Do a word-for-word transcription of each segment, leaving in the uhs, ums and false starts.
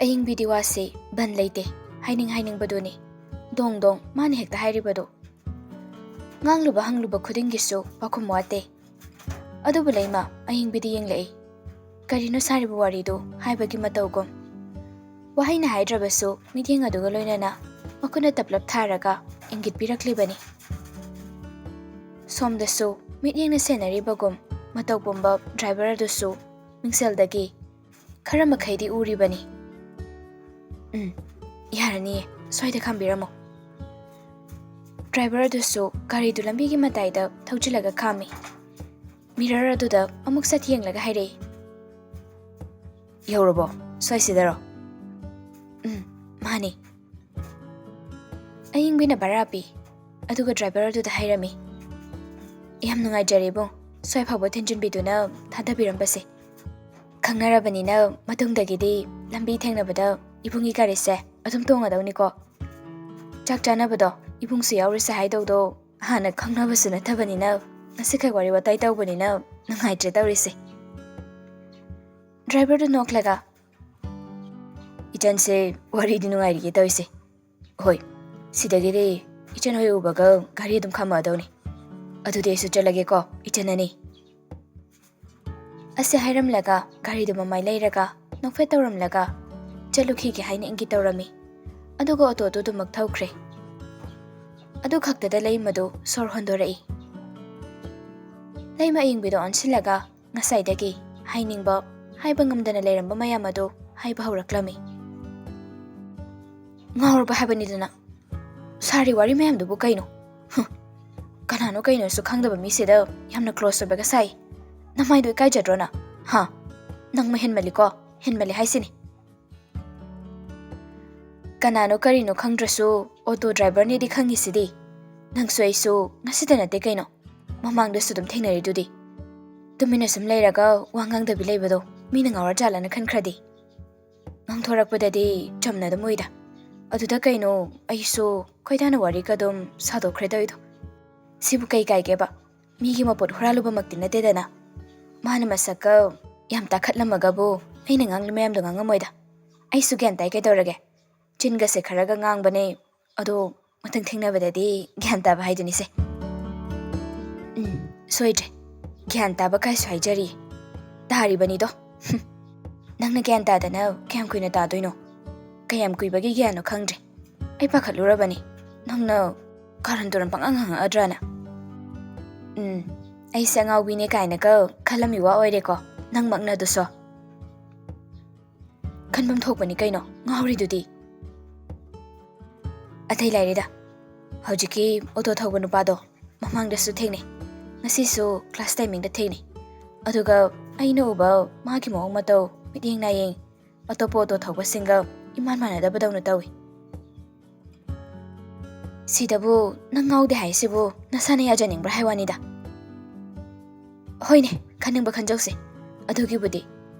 ꯑꯏꯪꯕꯤꯗꯤ ꯋꯥꯁꯤ ꯕꯟ ꯂꯩꯇꯦ, ꯍꯥꯏꯅꯤꯡ ꯍꯥꯏꯅꯤꯡꯕꯗꯨꯅꯤ꯫ ꯗꯣꯡ ꯗꯣꯡ ꯃꯥꯅ ꯍꯦꯛꯇ ꯍꯥꯏꯔꯤꯕꯗꯨ꯫ ꯉꯥꯡꯂꯨꯕ ꯍꯪꯂꯨꯕ ꯈꯨꯗꯤꯡꯒꯤꯁꯨ ꯄꯥꯎꯈꯨꯝ ꯋꯥꯠꯇꯦ꯫ ꯑꯗꯨꯕꯨ ꯂꯩꯃ ꯑꯏꯪꯕꯤꯗꯤ ꯌꯦꯡꯂꯛꯏ꯫ ꯀꯔꯤꯅꯣ ꯁꯥꯔꯤꯕ ꯋꯥꯔꯤꯗꯨ ꯍꯥꯏꯕꯒꯤ ꯃꯇꯧꯒꯨꯝ꯫ ꯋꯥꯍꯩꯅ ꯍꯥꯏꯗ꯭ꯔꯕꯁꯨ ꯃꯤꯠꯌꯦꯡ ꯑꯗꯨꯒ ꯂꯣꯏꯅꯅ ꯃꯈꯨꯠꯅ ꯇꯞꯂꯞ ꯊꯥꯔꯒ ꯏꯪꯒꯤꯠ ꯄꯤꯔꯛꯂꯤꯕꯅꯤ꯫ ꯁꯣꯝꯗꯁꯨ ꯃꯤꯠꯌꯦꯡꯅ ꯁꯦꯟꯅꯔꯤꯕꯒꯨꯝ ꯃꯇꯧ ꯄꯨꯝꯕ ꯗ꯭ꯔꯥꯏꯚꯔ ꯑꯗꯨꯁꯨ ꯃꯤꯡꯁꯦꯜꯗꯒꯤ ꯈꯔ ꯃꯈꯩꯗꯤ ꯎꯔꯤꯕꯅꯤ꯫ "ꯎꯝ, ꯌꯥꯔꯅꯤꯌꯦ, ꯁ꯭ꯋꯥꯏꯗ ꯈꯥꯝꯕꯤꯔꯝꯃꯣ꯫" ꯗ꯭ꯔꯥꯏꯚꯔ ꯑꯗꯨꯁꯨ ꯒꯥꯔꯤꯗꯨ ꯂꯝꯕꯤꯒꯤ ꯃꯇꯥꯏꯗ ꯊꯧꯖꯤꯜꯂꯒ ꯈꯥꯝꯃꯤ꯫ ꯃꯤꯔꯔ ꯑꯗꯨꯗ ꯑꯃꯨꯛ ꯁꯠ ꯌꯦꯡꯂꯒ ꯍꯥꯏꯔꯛꯏ, "ꯌꯧꯔꯕꯣ? ꯁ꯭ꯋꯥꯏꯁꯤꯗꯔꯣ?" "ꯎꯝ, ꯃꯥꯅꯤ꯫" ꯑꯏꯪꯕꯤꯅ ꯚꯔꯥ ꯄꯤ, ꯑꯗꯨꯒ ꯗ꯭ꯔꯥꯏꯚꯔ ꯑꯗꯨꯗ ꯍꯥꯏꯔꯝꯃꯤ, "ꯌꯥꯝ ꯅꯨꯡꯉꯥꯏꯖꯔꯦ ꯏꯕꯨꯡ, ꯁ꯭ꯋꯥꯏ ꯐꯥꯎꯕ ꯊꯤꯟꯖꯤꯟꯕꯤꯗꯨꯅ ꯊꯥꯗꯕꯤꯔꯝꯕꯁꯦ꯫ ꯈꯪꯅꯔꯕꯅꯤꯅ ꯃꯇꯨꯡꯗꯒꯤꯗꯤ ꯂꯝꯕꯤ ꯊꯦꯡꯅꯕꯗ ꯏꯕꯨꯡꯒꯤ ꯒꯥꯔꯤꯁꯦ ꯑꯗꯨꯝ ꯇꯣꯡꯉꯗꯧꯅꯤꯀꯣ꯫ ꯆꯥꯛ ꯆꯥꯅꯕꯗꯣ ꯏꯕꯨꯡꯁꯨ ꯌꯥꯎꯔꯨꯁꯦ ꯍꯥꯏꯗꯧꯗꯣ ꯍꯥꯟꯅ ꯈꯪꯅꯕꯁꯨ ꯅꯠꯇꯕꯅꯤꯅ, ꯉꯁꯤꯈꯛ ꯋꯥꯔꯤ ꯋꯥꯇꯥꯏ ꯇꯧꯕꯅꯤꯅ ꯅꯨꯡꯉꯥꯏꯇ꯭ꯔꯦ ꯇꯧꯔꯤꯁꯦ꯫" ꯗ꯭ꯔꯥꯏꯚꯔꯗꯨ ꯅꯣꯛꯂꯒ, "ꯏꯆꯟꯁꯦ ꯋꯥꯔꯤꯗꯤ ꯅꯨꯡꯉꯥꯏꯔꯤꯌꯦ ꯇꯧꯔꯤꯁꯦ꯫ ꯍꯣꯏ, ꯁꯤꯗꯒꯤꯗꯤ ꯏꯆꯟ ꯍꯣꯏ ꯎꯕꯒ ꯒꯥꯔꯤ ꯑꯗꯨꯝ ꯈꯥꯝꯃꯛꯑꯗꯧꯅꯤ꯫ ꯑꯗꯨꯗꯤ ꯑꯩꯁꯨ ꯆꯠꯂꯒꯦꯀꯣ, ꯏꯆꯟ ꯑꯅꯤ꯫" ꯑꯁꯤ ꯍꯥꯏꯔꯝꯂꯒ ꯒꯥꯔꯤꯗꯨ ꯃꯃꯥꯏ ꯂꯩꯔꯒ ꯅꯣꯛꯐꯦꯠ ꯇꯧꯔꯝꯂꯒ ꯆꯠꯂꯨꯈꯤꯒꯦ ꯍꯥꯏꯅ ꯏꯪꯒꯤꯠ ꯇꯧꯔꯝꯃꯤ꯫ ꯑꯗꯨꯒ ꯑꯣꯇꯣꯗꯨ ꯑꯗꯨꯃꯛ ꯊꯧꯈ꯭ꯔꯦ꯫ ꯑꯗꯨ ꯈꯛꯇꯗ ꯂꯩꯃꯗꯨ ꯁꯣꯔ ꯍꯣꯟꯗꯣꯔꯛꯏ꯫ ꯂꯩꯃ ꯑꯏꯪꯕꯤꯗ ꯑꯣꯟꯁꯤꯜꯂꯒ ꯉꯁꯥꯏꯗꯒꯤ ꯍꯥꯏꯅꯤꯡꯕ, ꯍꯥꯏꯕ ꯉꯝꯗꯅ ꯂꯩꯔꯝꯕ ꯃꯌꯥꯝ ꯑꯗꯨ ꯍꯥꯏꯕ ꯍꯧꯔꯛꯂꯝꯃꯤ꯫ "ꯉꯥꯎꯔꯕ ꯍꯥꯏꯕꯅꯤꯗꯅ꯫ ꯁꯥꯔꯤ ꯋꯥꯔꯤ ꯃꯌꯥꯝꯗꯨꯕꯨ ꯀꯩꯅꯣ? ꯍꯨꯝ, ꯀꯅꯥꯅꯣ ꯀꯩꯅꯣꯁꯨ ꯈꯪꯗꯕ ꯃꯤꯁꯤꯗ ꯌꯥꯝꯅ ꯀ꯭ꯂꯣꯁ ꯑꯣꯏꯕꯒ ꯁꯥꯏ꯫ ꯅꯃꯥꯏꯗꯣ ꯏꯀꯥꯏꯖꯗ꯭ꯔꯣ ꯅꯪ? ꯍꯥ? ꯅꯪꯃ ꯍꯦꯟꯃꯜꯂꯤꯀꯣ, ꯍꯦꯟꯃꯜꯂꯤ ꯍꯥꯏꯁꯤꯅꯤ꯫" "ꯀꯅꯥꯅꯣ ꯀꯔꯤꯅꯣ ꯈꯪꯗ꯭ꯔꯁꯨ ꯑꯣꯇꯣ ꯗ꯭ꯔꯥꯏꯚꯔꯅꯦꯗꯤ ꯈꯪꯉꯤꯁꯤꯗꯤ꯫ ꯅꯪꯁꯨ ꯑꯩꯁꯨ ꯉꯁꯤꯗ ꯅꯠꯇꯦ ꯀꯩꯅꯣ, ꯃꯃꯥꯡꯗꯁꯨ ꯑꯗꯨꯝ ꯊꯦꯡꯅꯔꯤꯗꯨꯗꯤ꯫ ꯇꯨꯃꯤꯟꯅ ꯁꯨꯝ ꯂꯩꯔꯒ ꯋꯥ ꯉꯥꯡꯗꯕꯤ ꯂꯩꯕꯗꯣ ꯃꯤꯅ ꯉꯥꯎꯔ ꯖꯥꯠꯂꯅ ꯈꯟꯈ꯭ꯔꯗꯤ꯫ ꯉꯥꯡꯊꯣꯔꯛꯄꯗꯗꯤ ꯆꯝꯅ ꯑꯗꯨꯝ ꯎꯏꯗ꯫ ꯑꯗꯨꯗ ꯀꯩꯅꯣ ꯑꯩꯁꯨ ꯈꯣꯏꯗꯥꯅ ꯋꯥꯔꯤꯒ ꯑꯗꯨꯝ ꯁꯥꯗꯣꯛꯈ꯭ꯔꯦ ꯇꯧꯔꯤꯗꯣ꯫ ꯁꯤꯕꯨ ꯀꯩ ꯀꯥꯏꯒꯦꯕ? ꯃꯤꯒꯤ ꯃꯄꯣꯠ ꯍꯨꯔꯥꯜꯂꯨꯕꯃꯛꯇꯤ ꯅꯠꯇꯦꯗꯅ꯫ ꯃꯥꯅ ꯃꯁꯛꯀ ꯌꯥꯝ ꯇꯥꯈꯠꯂꯝꯃꯒꯕꯨ ꯑꯩꯅ ꯉꯥꯡꯂꯤ ꯃꯌꯥꯝꯗꯣ ꯉꯥꯡꯉꯝꯃꯣꯏꯗ꯫ ꯑꯩꯁꯨ ꯒ꯭ꯌꯥꯟ ꯇꯥꯏ, ꯀꯩꯗꯧꯔꯒꯦ? ꯆꯤꯟꯒꯁꯦ ꯈꯔꯒ ꯉꯥꯡꯕꯅꯦ, ꯑꯗꯣ ꯃꯊꯪ ꯊꯦꯡꯅꯕꯗꯗꯤ ꯒ꯭ꯌꯥꯟ ꯇꯥꯕ ꯍꯥꯏꯗꯨꯅꯤꯁꯦ꯫ ꯎꯝ, ꯁꯣꯏꯗ꯭ꯔꯦ꯫ ꯒ꯭ꯌꯥꯟ ꯇꯥꯕ ꯀꯥꯏꯁꯨ ꯍꯥꯏꯖꯔꯤ꯫ ꯇꯥꯔꯤꯕꯅꯤꯗꯣ꯫ ꯍꯨꯝ꯫ ꯅꯪꯅ ꯒ꯭ꯌꯥꯟ ꯇꯥꯗꯅ ꯀꯌꯥꯝ ꯀꯨꯏꯅ ꯇꯥꯗꯣꯏꯅꯣ? ꯀꯌꯥꯝ ꯀꯨꯏꯕꯒꯤ ꯒ꯭ꯌꯥꯟꯅꯣ ꯈꯪꯗ꯭ꯔꯦ꯫ ꯑꯩ ꯄꯥꯈꯠꯂꯨꯔꯕꯅꯤ꯫ ꯅꯪꯅ ꯀꯥꯔꯟ ꯇꯨꯔꯟ ꯄꯪꯉꯥꯡ ꯉꯥꯡꯉꯛꯑꯗ꯭ꯔꯥꯅ꯫ ꯎꯝ, ꯑꯩꯁꯦ ꯑꯉꯥꯎꯕꯤꯅꯦ ꯀꯥꯏꯅꯒ ꯈꯜꯂꯝꯃꯤ ꯋꯥ ꯑꯣꯏꯔꯦꯀꯣ, ꯅꯪꯃꯛꯅ ꯑꯗꯨꯁꯨ꯫ ꯈꯟꯐꯝ ꯊꯣꯛꯄꯅꯤ ꯀꯩꯅꯣ, ꯉꯥꯎꯔꯤꯗꯨꯗꯤ꯫ ꯑꯇꯩ ꯂꯥꯏꯔꯤꯗ, ꯍꯧꯖꯤꯛꯀꯤ ꯑꯣꯇꯣ ꯊꯧꯕ ꯅꯨꯄꯥꯗꯣ ꯃꯃꯥꯡꯗꯁꯨ ꯊꯦꯡꯅꯩ, ꯉꯁꯤꯁꯨ ꯀ꯭ꯂꯥꯁ ꯇꯥꯏꯃꯤꯡꯗ ꯊꯦꯡꯅꯩ꯫ ꯑꯗꯨꯒ ꯑꯩꯅ ꯎꯕ ꯃꯥꯒꯤ ꯃꯑꯣꯡ ꯃꯇꯧ, ꯃꯤꯠꯌꯦꯡ ꯅꯥꯌꯦꯡ, ꯑꯇꯣꯞꯄ ꯑꯣꯇꯣ ꯊꯧꯕꯁꯤꯡꯒ ꯏꯃꯥꯟ ꯃꯥꯟꯅꯗꯕꯗꯧꯅ ꯇꯧꯏ꯫ ꯁꯤꯗꯕꯨ ꯅꯪ ꯉꯥꯎꯗꯦ ꯍꯥꯏꯁꯤꯕꯨ ꯅꯁꯥꯅ ꯌꯥꯖꯅꯤꯡꯕ꯭ꯔꯥ ꯍꯥꯏ ꯋꯥꯅꯤꯗ꯫ ꯍꯣꯏꯅꯦ, ꯈꯟꯅꯤꯡꯕ ꯈꯟꯖꯧꯁꯦ꯫ ꯑꯗꯨꯒꯤꯕꯨꯗꯤ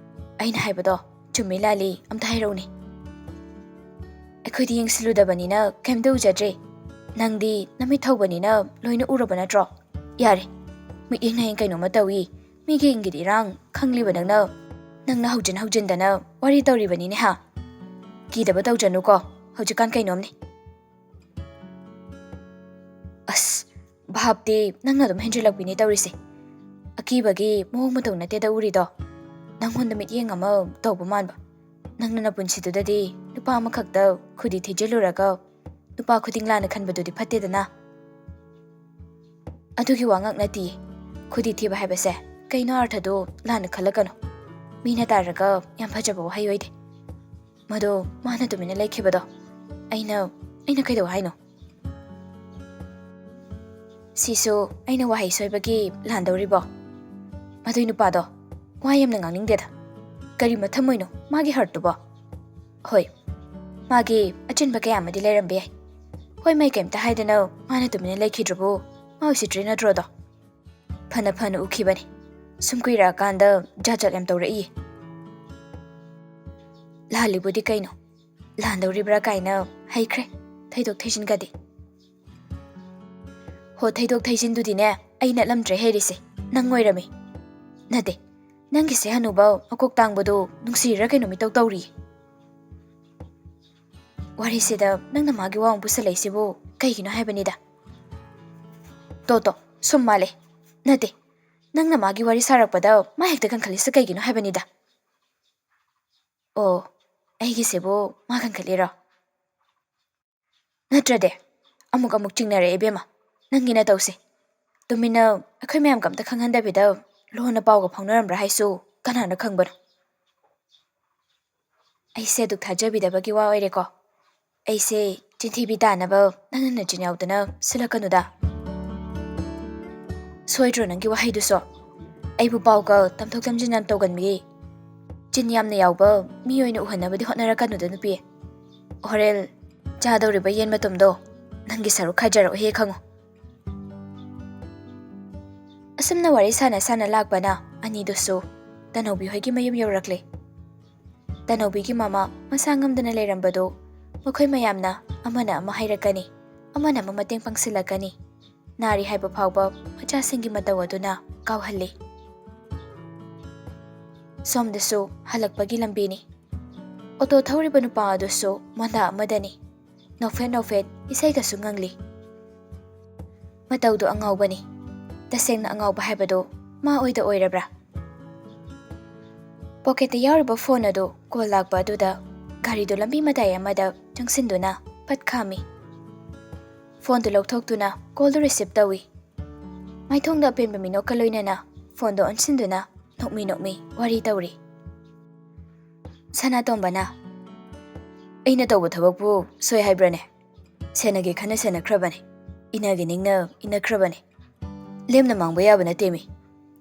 ꯑꯩꯅ ꯍꯥꯏꯕꯗꯣ ꯆꯨꯝꯃꯤ ꯂꯥꯜꯂꯤ ꯑꯝꯇ ꯍꯥꯏꯔꯛꯎꯅꯦ꯫ ꯑꯩꯈꯣꯏꯗꯤ ꯌꯦꯡꯁꯤꯜꯂꯨꯗꯕꯅꯤꯅ ꯀꯩꯝꯇ ꯎꯖꯗ꯭ꯔꯦ꯫ ꯅꯪꯗꯤ ꯅꯃꯤꯠ ꯊꯧꯕꯅꯤꯅ ꯂꯣꯏꯅ ꯎꯔꯕ ꯅꯠꯇ꯭ꯔꯣ? ꯌꯥꯔꯦ, ꯃꯤꯠꯌꯦꯡ ꯅꯥꯌꯦꯡ ꯀꯩꯅꯣꯝꯃ ꯇꯧꯏ꯫ ꯃꯤꯒꯤ ꯏꯪꯒꯤꯠ ꯏꯔꯥꯡ ꯈꯪꯂꯤꯕ ꯅꯪꯅ, ꯅꯪꯅ ꯍꯧꯖꯤꯟ ꯍꯧꯖꯤꯟꯗꯅ ꯋꯥꯔꯤ ꯇꯧꯔꯤꯕꯅꯤꯅꯦ ꯍꯥ? ꯀꯤꯗꯕ ꯇꯧꯖꯅꯨꯀꯣ, ꯍꯧꯖꯤꯛꯀꯥꯟ ꯀꯩꯅꯣꯝꯅꯤ꯫ ꯑꯁ, ꯚꯥꯞꯇꯤ ꯅꯪꯅ ꯑꯗꯨꯝ ꯍꯦꯟꯖꯤꯜꯂꯛꯄꯤꯅꯦ ꯇꯧꯔꯤꯁꯦ꯫ ꯑꯀꯤꯕꯒꯤ ꯃꯑꯣꯡ ꯃꯇꯧ ꯅꯠꯇꯦꯗ ꯎꯔꯤꯗꯣ꯫ ꯅꯪꯉꯣꯟꯗ ꯃꯤꯠꯌꯦꯡ ꯑꯃ ꯇꯧꯕ ꯃꯥꯟꯕ꯫ ꯅꯪꯅ ꯅꯄꯨꯟꯁꯤꯗꯨꯗꯗꯤ ꯅꯨꯄꯥ ꯑꯃꯈꯛꯇ ꯈꯨꯗꯤ ꯊꯤꯖꯤꯜꯂꯨꯔꯒ ꯅꯨꯄꯥ ꯈꯨꯗꯤꯡ ꯂꯥꯟꯅ ꯈꯟꯕꯗꯨꯗꯤ ꯐꯠꯇꯦꯗꯅ꯫ ꯑꯗꯨꯒꯤ ꯋꯥ ꯉꯥꯛ ꯅꯠꯇꯤꯌꯦ꯫ ꯈꯨꯗꯤ ꯊꯤꯕ ꯍꯥꯏꯕꯁꯦ ꯀꯩꯅꯣ ꯑꯥꯔꯊꯗꯣ ꯂꯥꯟꯅ ꯈꯜꯂꯛꯀꯅꯨ꯫ ꯃꯤꯅ ꯇꯥꯔꯒ ꯌꯥꯝ ꯐꯖꯕ ꯋꯥꯍꯩ ꯑꯣꯏꯗꯦ꯫ ꯃꯗꯣ ꯃꯥꯅ ꯇꯨꯃꯤꯟꯅ ꯂꯩꯈꯤꯕꯗꯣ ꯑꯩꯅ, ꯑꯩꯅ ꯀꯩꯗꯧ ꯍꯥꯏꯅꯣ? ꯁꯤꯁꯨ ꯑꯩꯅ ꯋꯥꯍꯩ ꯁꯣꯏꯕꯒꯤ ꯂꯥꯟꯗꯧꯔꯤꯕꯣ? ꯃꯗꯨꯏ ꯅꯨꯄꯥꯗꯣ ꯋꯥ ꯌꯥꯝꯅ ꯉꯥꯡꯅꯤꯡꯗꯦꯗ꯫ ꯀꯔꯤ ꯃꯊꯝ ꯑꯣꯏꯅꯣ ꯃꯥꯒꯤ ꯍꯔꯠꯇꯨꯕꯣ? ꯍꯣꯏ, ꯃꯥꯒꯤ ꯑꯆꯤꯟꯕ ꯀꯌꯥ ꯑꯃꯗꯤ ꯂꯩꯔꯝꯕ ꯌꯥꯏ꯫ ꯍꯣꯏ, ꯃꯩ ꯀꯩꯝꯇ ꯍꯥꯏꯗꯅ ꯃꯥꯅ ꯇꯨꯃꯤꯟꯅ ꯂꯩꯈꯤꯗ꯭ꯔꯕꯨ ꯃꯥ ꯎꯁꯤꯠꯇ꯭ꯔꯤ ꯅꯠꯇ꯭ꯔꯣꯗꯣ? ꯐꯅ ꯐꯅ ꯎꯈꯤꯕꯅꯤ꯫ ꯁꯨꯝ ꯀꯨꯏꯔꯛꯑꯀꯥꯟꯗ ꯖꯥꯠ ꯖꯥꯠ ꯌꯥꯝ ꯇꯧꯔꯛꯏꯌꯦ꯫ ꯂꯥꯜꯂꯤꯕꯨꯗꯤ ꯀꯩꯅꯣ? ꯂꯥꯟꯗꯧꯔꯤꯕ꯭ꯔꯥ ꯀꯥꯏꯅ ꯍꯩꯈ꯭ꯔꯦ ꯊꯩꯗꯣꯛ ꯊꯩꯖꯤꯟꯒꯗꯤ꯫ ꯍꯣ, ꯊꯩꯗꯣꯛ ꯊꯩꯖꯤꯟꯗꯨꯗꯤꯅꯦ, ꯑꯩ ꯅꯠꯂꯝꯗ꯭ꯔꯦ ꯍꯩꯔꯤꯁꯦ, ꯅꯪ ꯑꯣꯏꯔꯝꯃꯤ꯫ ꯅꯠꯇꯦ, ꯅꯪꯒꯤꯁꯦ ꯍꯅꯨꯕ ꯃꯀꯣꯛ ꯇꯥꯡꯕꯗꯣ ꯅꯨꯡꯁꯤꯔꯤꯔꯥ ꯀꯩꯅꯣꯝ ꯏꯇꯧ ꯇꯧꯔꯤ꯫ ꯋꯥꯔꯤꯁꯤꯗ ꯅꯪꯅ ꯃꯥꯒꯤ ꯋꯥ ꯑꯃꯨꯛ ꯄꯨꯁꯜꯂꯛꯏꯁꯤꯕꯨ ꯀꯩꯒꯤꯅꯣ ꯍꯥꯏꯕꯅꯤꯗ꯫ ꯇꯣ ꯇꯣ, ꯁꯨꯝ ꯃꯥꯜꯂꯦ꯫ ꯅꯠꯇꯦ, ꯅꯪꯅ ꯃꯥꯒꯤ ꯋꯥꯔꯤ ꯁꯥꯔꯛꯄꯗ ꯃꯥ ꯍꯦꯛꯇ ꯀꯟꯈꯠꯂꯤꯁꯤ ꯀꯩꯒꯤꯅꯣ ꯍꯥꯏꯕꯅꯤꯗ꯫ ꯑꯣ, ꯑꯩꯒꯤꯁꯤꯕꯨ ꯃꯥ ꯀꯟꯈꯠꯂꯤꯔꯣ? ꯅꯠꯇ꯭ꯔꯗꯤ ꯑꯃꯨꯛ ꯑꯃꯨꯛ ꯆꯤꯡꯅꯔꯛꯑꯦ ꯏꯕꯦꯝꯃ, ꯅꯪꯒꯤ ꯅꯇꯧꯁꯦ꯫ ꯇꯨꯃꯤꯟꯅ ꯑꯩꯈꯣꯏ ꯃꯌꯥꯝꯒ ꯑꯝꯇ ꯈꯪꯍꯟꯗꯕꯤꯗ ꯂꯣꯟꯅ ꯄꯥꯎꯒ ꯐꯥꯎꯅꯔꯝꯕ꯭ꯔꯥ ꯍꯥꯏꯁꯨ ꯀꯅꯥꯅ ꯈꯪꯕꯅꯣ? ꯑꯩꯁꯦ ꯑꯗꯨꯛ ꯊꯥꯖꯕꯤꯗꯕꯒꯤ ꯋꯥ ꯑꯣꯏꯔꯦꯀꯣ꯫ ꯑꯩꯁꯦ ꯆꯤꯟꯊꯤꯕꯤ ꯇꯥꯅꯕ ꯅꯪꯅ ꯅꯆꯤꯟ ꯌꯥꯎꯗꯅ ꯁꯤꯜꯂꯛꯀꯅꯨꯗ꯫ ꯁꯣꯏꯗ꯭ꯔꯣ ꯅꯪꯒꯤ ꯋꯥꯍꯩꯗꯨꯁꯨ? ꯑꯩꯕꯨ ꯄꯥꯎꯒ ꯇꯝꯊꯣꯛ ꯇꯝꯁꯤꯟ ꯌꯥꯝ ꯇꯧꯒꯟꯕꯤ, ꯆꯤꯟ ꯌꯥꯝꯅ ꯌꯥꯎꯕ ꯃꯤ ꯑꯣꯏꯅ ꯎꯍꯟꯅꯕꯗꯤ ꯍꯣꯠꯅꯔꯛꯀꯅꯨꯗ ꯅꯨꯄꯤ꯫ ꯍꯣꯔꯦꯟ ꯆꯥꯗꯧꯔꯤꯕ ꯌꯦꯟ ꯃꯇꯨꯝꯗꯣ ꯅꯪꯒꯤ ꯁꯔꯨꯛ ꯈꯥꯏꯖꯔꯛꯑꯣ ꯍꯦ ꯈꯪꯉꯨ꯫ ꯑꯁꯨꯝꯅ ꯋꯥꯔꯤ ꯁꯥꯟꯅ ꯁꯥꯟꯅ ꯂꯥꯛꯄꯅ ꯑꯅꯤꯗꯨꯁꯨ ꯇꯅꯧꯕꯤ ꯍꯣꯏꯒꯤ ꯃꯌꯨꯝ ꯌꯧꯔꯛꯂꯦ꯫ ꯇꯅꯧꯕꯤꯒꯤ ꯃꯃꯥ ꯃꯁꯥ ꯉꯝꯗꯅ ꯂꯩꯔꯝꯕꯗꯨ ꯃꯈꯣꯏ ꯃꯌꯥꯝꯅ ꯑꯃꯅ ꯑꯃ ꯍꯥꯏꯔꯛꯀꯅꯤ, ꯑꯃꯅ ꯑꯃ ꯃꯇꯦꯡ ꯄꯥꯡꯁꯤꯜꯂꯛꯀꯅꯤ꯫ ꯅꯥꯔꯤ ꯍꯥꯏꯕ ꯐꯥꯎꯕ ꯃꯆꯥꯁꯤꯡꯒꯤ ꯃꯇꯧ ꯑꯗꯨꯅ ꯀꯥꯎꯍꯜꯂꯤ꯫ ꯁꯣꯝꯗꯁꯨ ꯍꯜꯂꯛꯄꯒꯤ ꯂꯝꯕꯤꯅꯤ꯫ ꯑꯣꯇꯣ ꯊꯧꯔꯤꯕ ꯅꯨꯄꯥ ꯑꯗꯨꯁꯨ ꯃꯣꯟꯗꯥ ꯑꯃꯗꯅꯤ꯫ ꯅꯣꯛꯐꯦꯠ ꯅꯣꯛꯐꯦꯠ ꯏꯁꯩꯒꯁꯨ ꯉꯪꯂꯤ꯫ ꯃꯇꯧꯗꯨ ꯑꯉꯥꯎꯕꯅꯤ꯫ ꯇꯁꯦꯡꯅ ꯑꯉꯥꯎꯕ ꯍꯥꯏꯕꯗꯨ ꯃꯥ ꯑꯣꯏꯗ ꯑꯣꯏꯔꯕ꯭ꯔꯥ? ꯄꯣꯀꯦꯠꯇ ꯌꯥꯎꯔꯤꯕ ꯐꯣꯟ ꯑꯗꯨ ꯀꯣꯜ ꯂꯥꯛꯄ ꯑꯗꯨꯗ ꯒꯥꯔꯤꯗꯨ ꯂꯝꯕꯤ ꯃꯇꯥꯏ ꯑꯃꯗ ꯆꯪꯁꯤꯟꯗꯨꯅ ꯄꯠ ꯈꯥꯝꯃꯤ꯫ ꯐꯣꯟꯗꯨ ꯂꯧꯊꯣꯛꯇꯨꯅ ꯀꯣꯜꯗꯨ ꯔꯤꯁꯤꯞ ꯇꯧꯏ꯫ ꯃꯥꯏꯊꯣꯡꯗ ꯑꯄꯦꯟꯕ ꯃꯤꯅꯣꯛꯀ ꯂꯣꯏꯅꯅ ꯐꯣꯟꯗꯨ ꯑꯣꯟꯁꯤꯟꯗꯨꯅ ꯅꯣꯛꯃꯤ ꯅꯣꯛꯃꯤ ꯋꯥꯔꯤ ꯇꯧꯔꯤ꯫ ꯁꯅꯥꯇꯣꯝꯕꯅ, "ꯑꯩꯅ ꯇꯧꯕ ꯊꯕꯛꯄꯨ ꯁꯣꯏ ꯍꯥꯏꯕ꯭ꯔꯅꯦ? ꯁꯦꯟꯅꯒꯦ ꯈꯟꯅ ꯁꯦꯟꯅꯈ꯭ꯔꯕꯅꯦ, ꯏꯟꯅꯒꯦ ꯅꯤꯡꯅ ꯏꯟꯅꯈ꯭ꯔꯕꯅꯦ꯫ ꯂꯦꯝꯅ ꯃꯥꯡꯕ ꯌꯥꯕ ꯅꯠꯇꯦꯃꯤ꯫